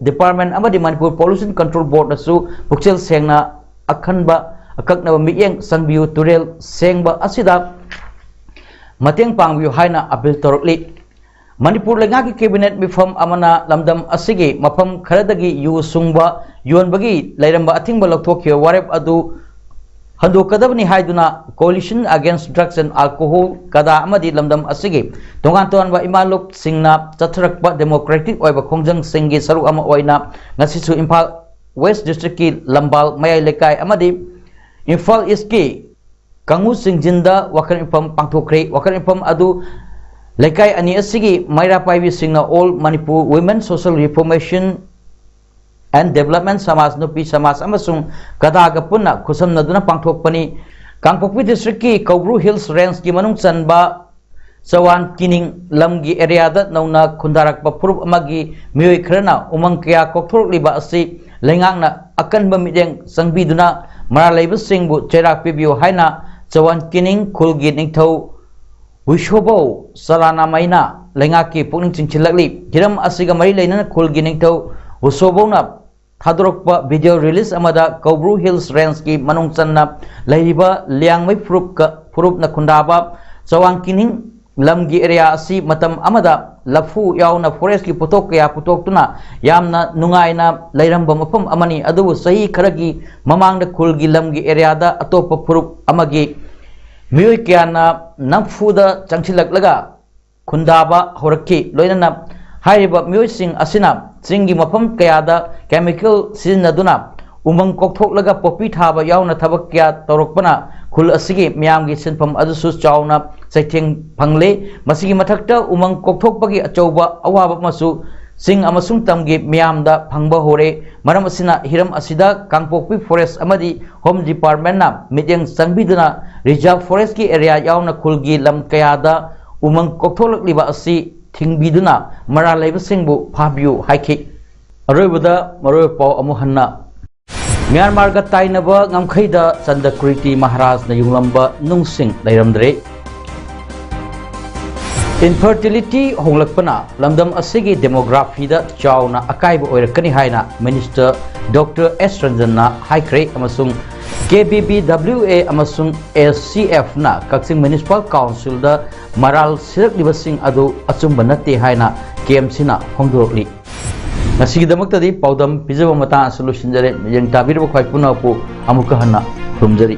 Department ꯑꯃꯗꯤ ꯃꯅꯤꯄꯨꯔ Pollution Control Boardꯅꯁꯨ ꯄꯨꯛꯆꯦꯜ ꯁꯦꯡꯅ ꯑꯈꯟꯕ ꯑꯀꯛꯅꯕ ꯃꯤꯠꯌꯦꯡ ꯆꯪꯕꯤꯌꯨ, ꯇꯨꯔꯦꯜ ꯁꯦꯡꯕ ꯑꯁꯤꯗ ꯃꯇꯦꯡ ꯄꯥꯡꯕꯤꯌꯨ ꯍꯥꯏꯅ ꯑꯄꯤꯜ ꯇꯧꯔꯛꯂꯤ꯫ ꯃꯅꯤꯄꯨꯔ ꯂꯩꯉꯥꯛꯀꯤ ꯀꯦꯕꯤꯅꯦꯠ ꯃꯤꯐꯝ ꯑꯃꯅ ꯂꯝꯗꯝ ꯑꯁꯤꯒꯤ ꯃꯐꯝ ꯈꯔꯗꯒꯤ ꯌꯨ ꯁꯨꯡꯕ ꯌꯣꯟꯕꯒꯤ ꯂꯩꯔꯝꯕ ꯑꯊꯤꯡꯕ ꯂꯧꯊꯣꯛꯈꯤꯕ ꯋꯥꯔꯦꯞ ꯑꯗꯨ ꯍꯟꯗꯣꯛꯀꯗꯕꯅꯤ ꯍꯥꯏꯗꯨꯅ Coalition Against Drugs and Alcohol, ꯀꯗꯥ ꯑꯃꯗꯤ ꯂꯝꯗꯝ ꯑꯁꯤꯒꯤ ꯇꯣꯉꯥꯟ ꯇꯣꯉꯥꯟꯕ ꯏꯃꯥ ꯂꯨꯞꯁꯤꯡꯅ ꯆꯠꯊꯔꯛꯄ democratic ꯑꯣꯏꯕ ꯈꯣꯡꯖꯪꯁꯤꯡꯒꯤ ꯁꯔꯨꯛ ꯑꯃ ꯑꯣꯏꯅ ꯉꯁꯤꯁꯨ ꯏꯝꯐꯥꯜ West Districtꯀꯤ ꯂꯝꯕꯥꯜ ꯃꯌꯥꯏ ꯂꯩꯀꯥꯏ ꯑꯃꯗꯤ ꯏꯝꯐꯥꯜ Eastꯀꯤ ꯀꯥꯡꯉꯨ ꯆꯤꯡꯖꯤꯟꯗ ꯋꯥꯈꯜ ꯃꯤꯐꯝ ꯄꯥꯡꯊꯣꯛꯈ꯭ꯔꯦ꯫ ꯋꯥꯈꯜ ꯃꯤꯐꯝ ꯑꯗꯨ ꯂꯩꯀꯥꯏ ꯑꯅꯤ ꯑꯁꯤꯒꯤ ꯃꯩꯔꯥ ꯄꯥꯏꯕꯤꯁꯤꯡꯅ All Manipur Women Social Reformation and Development ꯁꯃꯥꯖ, ꯅꯨꯄꯤ ꯁꯃꯥꯖ ꯑꯃꯁꯨꯡ ꯀꯗꯥꯒ ꯄꯨꯟꯅ ꯈꯨꯠꯁꯝꯅꯗꯨꯅ ꯄꯥꯡꯊꯣꯛꯄꯅꯤ꯫ ꯀꯥꯡꯄꯣꯛꯄꯤ Districtꯀꯤ ꯀꯧꯕ꯭ꯔꯨ Hills Rangeꯀꯤ ꯃꯅꯨꯡ ꯆꯟꯕ ꯆꯋꯥꯟ ꯀꯤꯅꯤꯡ ꯂꯝꯒꯤ areaꯗ ꯅꯧꯅ ꯈꯨꯟꯗꯥꯔꯛꯄ ꯐꯨꯔꯨꯞ ꯑꯃꯒꯤ ꯃꯤꯑꯣꯏ ꯈꯔꯅ ꯎꯃꯪ ꯀꯌꯥ ꯀꯣꯛꯊꯣꯔꯛꯂꯤꯕ ꯑꯁꯤ ꯂꯩꯉꯥꯛꯅ ꯑꯀꯟꯕ ꯃꯤꯠꯌꯦꯡ ꯆꯪꯕꯤꯗꯨꯅ ꯃꯔꯥꯜ ꯂꯩꯕꯁꯤꯡꯕꯨ ꯆꯩꯔꯥꯛ ꯄꯤꯕꯤꯌꯨ ꯍꯥꯏꯅ ꯆꯋꯥꯟ ꯀꯤꯅꯤꯡ ꯈꯨꯜꯒꯤ ꯅꯤꯡꯊꯧ ꯋꯤꯁꯣꯕꯧ ꯆꯂꯥꯅꯥꯃꯩꯅ ꯂꯩꯉꯥꯛꯀꯤ ꯄꯨꯛꯅꯤꯡ ꯆꯤꯡꯁꯤꯜꯂꯛꯂꯤ꯫ ꯍꯤꯔꯝ ꯑꯁꯤꯒ ꯃꯔꯤ ꯂꯩꯅꯅ ꯈꯨꯜꯒꯤ ꯅꯤꯡꯊꯧ ꯋꯤꯁꯣꯕꯧꯅ ꯊꯥꯗꯣꯔꯛꯄ video release ꯑꯃꯗ ꯀꯧꯕ꯭ꯔꯨ Hills Rangeꯀꯤ ꯃꯅꯨꯡ ꯆꯟꯅ ꯂꯩꯔꯤꯕ ꯂꯤꯌꯥꯡꯃꯩ ꯐꯨꯔꯨꯞꯀ, ꯐꯨꯔꯨꯞꯅ ꯈꯨꯟꯗꯥꯕ ꯆꯋꯥꯡ ꯀꯤꯅꯤꯡ ꯂꯝꯒꯤ area ꯑꯁꯤ ꯃꯇꯝ ꯑꯃꯗ ꯂꯐꯨ ꯌꯥꯎꯅ forestꯀꯤ ꯄꯣꯠꯊꯣꯛ ꯀꯌꯥ ꯄꯨꯊꯣꯛꯇꯨꯅ ꯌꯥꯝꯅ ꯅꯨꯡꯉꯥꯏꯅ ꯂꯩꯔꯝꯕ ꯃꯐꯝ ꯑꯃꯅꯤ꯫ ꯑꯗꯨꯕꯨ ꯆꯍꯤ ꯈꯔꯒꯤ ꯃꯃꯥꯡꯗ ꯈꯨꯜꯒꯤ ꯂꯝꯒꯤ areaꯗ ꯑꯇꯣꯞꯄ ꯐꯨꯔꯨꯞ ꯑꯃꯒꯤ ꯃꯤꯑꯣꯏ ꯀꯌꯥꯅ ꯅꯝꯐꯨꯗ ꯆꯪꯁꯤꯜꯂꯛꯂꯒ ꯈꯨꯟꯗꯥꯕ ꯍꯧꯔꯛꯈꯤ꯫ ꯂꯣꯏꯅꯅ ꯍꯥꯏꯔꯤꯕ ꯃꯤꯑꯣꯏꯁꯤꯡ ꯑꯁꯤꯅ ꯆꯤꯡꯒꯤ ꯃꯐꯝ ꯀꯌꯥꯗ chemical ꯁꯤꯖꯤꯟꯅꯗꯨꯅ ꯎꯃꯪ ꯀꯣꯛꯊꯣꯛꯂꯒ ꯄꯣꯄꯤ ꯊꯥꯕ ꯌꯥꯎꯅ ꯊꯕꯛ ꯀꯌꯥ ꯇꯧꯔꯛꯄꯅ ꯈꯨꯜ ꯑꯁꯤꯒꯤ ꯃꯤꯌꯥꯝꯒꯤ ꯁꯤꯟꯐꯝ ꯑꯗꯨꯁꯨ ꯆꯥꯎꯅ ꯆꯩꯊꯦꯡ ꯐꯪꯂꯦ꯫ ꯃꯁꯤꯒꯤ ꯃꯊꯛꯇ ꯎꯃꯪ ꯀꯣꯛꯊꯣꯛꯄꯒꯤ ꯑꯆꯧꯕ ꯑꯋꯥꯕ ꯑꯃꯁꯨ ꯆꯤꯡ ꯑꯃꯁꯨꯡ ꯇꯝꯒꯤ ꯃꯤꯌꯥꯝꯗ ꯐꯪꯕ ꯍꯧꯔꯦ꯫ ꯃꯔꯝ ꯑꯁꯤꯅ ꯍꯤꯔꯝ ꯑꯁꯤꯗ ꯀꯥꯡꯄꯣꯛꯄꯤ forest ꯑꯃꯗꯤ Home Departmentꯅ ꯃꯤꯠꯌꯦꯡ ꯆꯪꯕꯤꯗꯨꯅ reserve forestꯀꯤ area ꯌꯥꯎꯅ ꯈꯨꯜꯒꯤ ꯂꯝ ꯀꯌꯥꯗ ꯎꯃꯪ ꯀꯣꯛꯊꯣꯛꯂꯛꯂꯤꯕ ꯑꯁꯤ ꯊꯤꯡꯕꯤꯗꯨꯅ ꯃꯔꯥꯜ ꯂꯩꯕꯁꯤꯡꯕꯨ ꯐꯥꯕꯤꯌꯨ ꯍꯥꯏꯈꯤ꯫ ꯑꯔꯣꯏꯕꯗ ꯃꯔꯨꯑꯣꯏꯕ ꯄꯥꯎ ꯑꯃꯨꯛ ꯍꯟꯅ꯫ ꯃ꯭ꯌꯥꯟꯃꯥꯔꯒ ꯇꯥꯏꯅꯕ ꯉꯝꯈꯩꯗ ꯆꯟꯗꯀ꯭ꯔꯤꯇꯤ ꯃꯍꯥꯔꯥꯖꯅ ꯌꯨꯡꯂꯝꯕ ꯅꯨꯡꯁꯤꯡ ꯂꯩꯔꯝꯗ꯭ꯔꯦ꯫ Infertility ꯍꯣꯡꯂꯛꯄꯅ ꯂꯝꯗꯝ ꯑꯁꯤꯒꯤ demographyꯗ ꯆꯥꯎꯅ ꯑꯀꯥꯏꯕ ꯑꯣꯏꯔꯛꯀꯅꯤ ꯍꯥꯏꯅ Minister Doctor S ꯔꯟꯖꯟꯅ ꯍꯥꯏꯈ꯭ꯔꯦ, ꯑꯃꯁꯨꯡ K B B W A ꯑꯃꯁꯨꯡ S C Fꯅ ꯀꯛꯆꯤꯡ Municipal Councilꯗ ꯃꯔꯥꯜ ꯁꯤꯔꯛꯂꯤꯕꯁꯤꯡ ꯑꯗꯨ ꯑꯆꯨꯝꯕ ꯅꯠꯇꯦ ꯍꯥꯏꯅ K M Cꯅ ꯐꯣꯡꯗꯣꯔꯛꯂꯤ꯫ ꯉꯁꯤꯒꯤꯗꯃꯛꯇꯗꯤ ꯄꯥꯎꯗꯝ ꯄꯤꯖꯕ ꯃꯇꯥꯡ ꯑꯁꯤꯗ ꯂꯣꯏꯁꯤꯟꯖꯔꯦ꯫ ꯃꯤꯠꯌꯦꯡ ꯇꯥꯕꯤꯔꯕ ꯈ꯭ꯋꯥꯏ ꯄꯨꯝꯅꯃꯛꯄꯨ ꯑꯃꯨꯛꯀ ꯍꯟꯅ ꯈꯨꯔꯨꯝꯖꯔꯤ꯫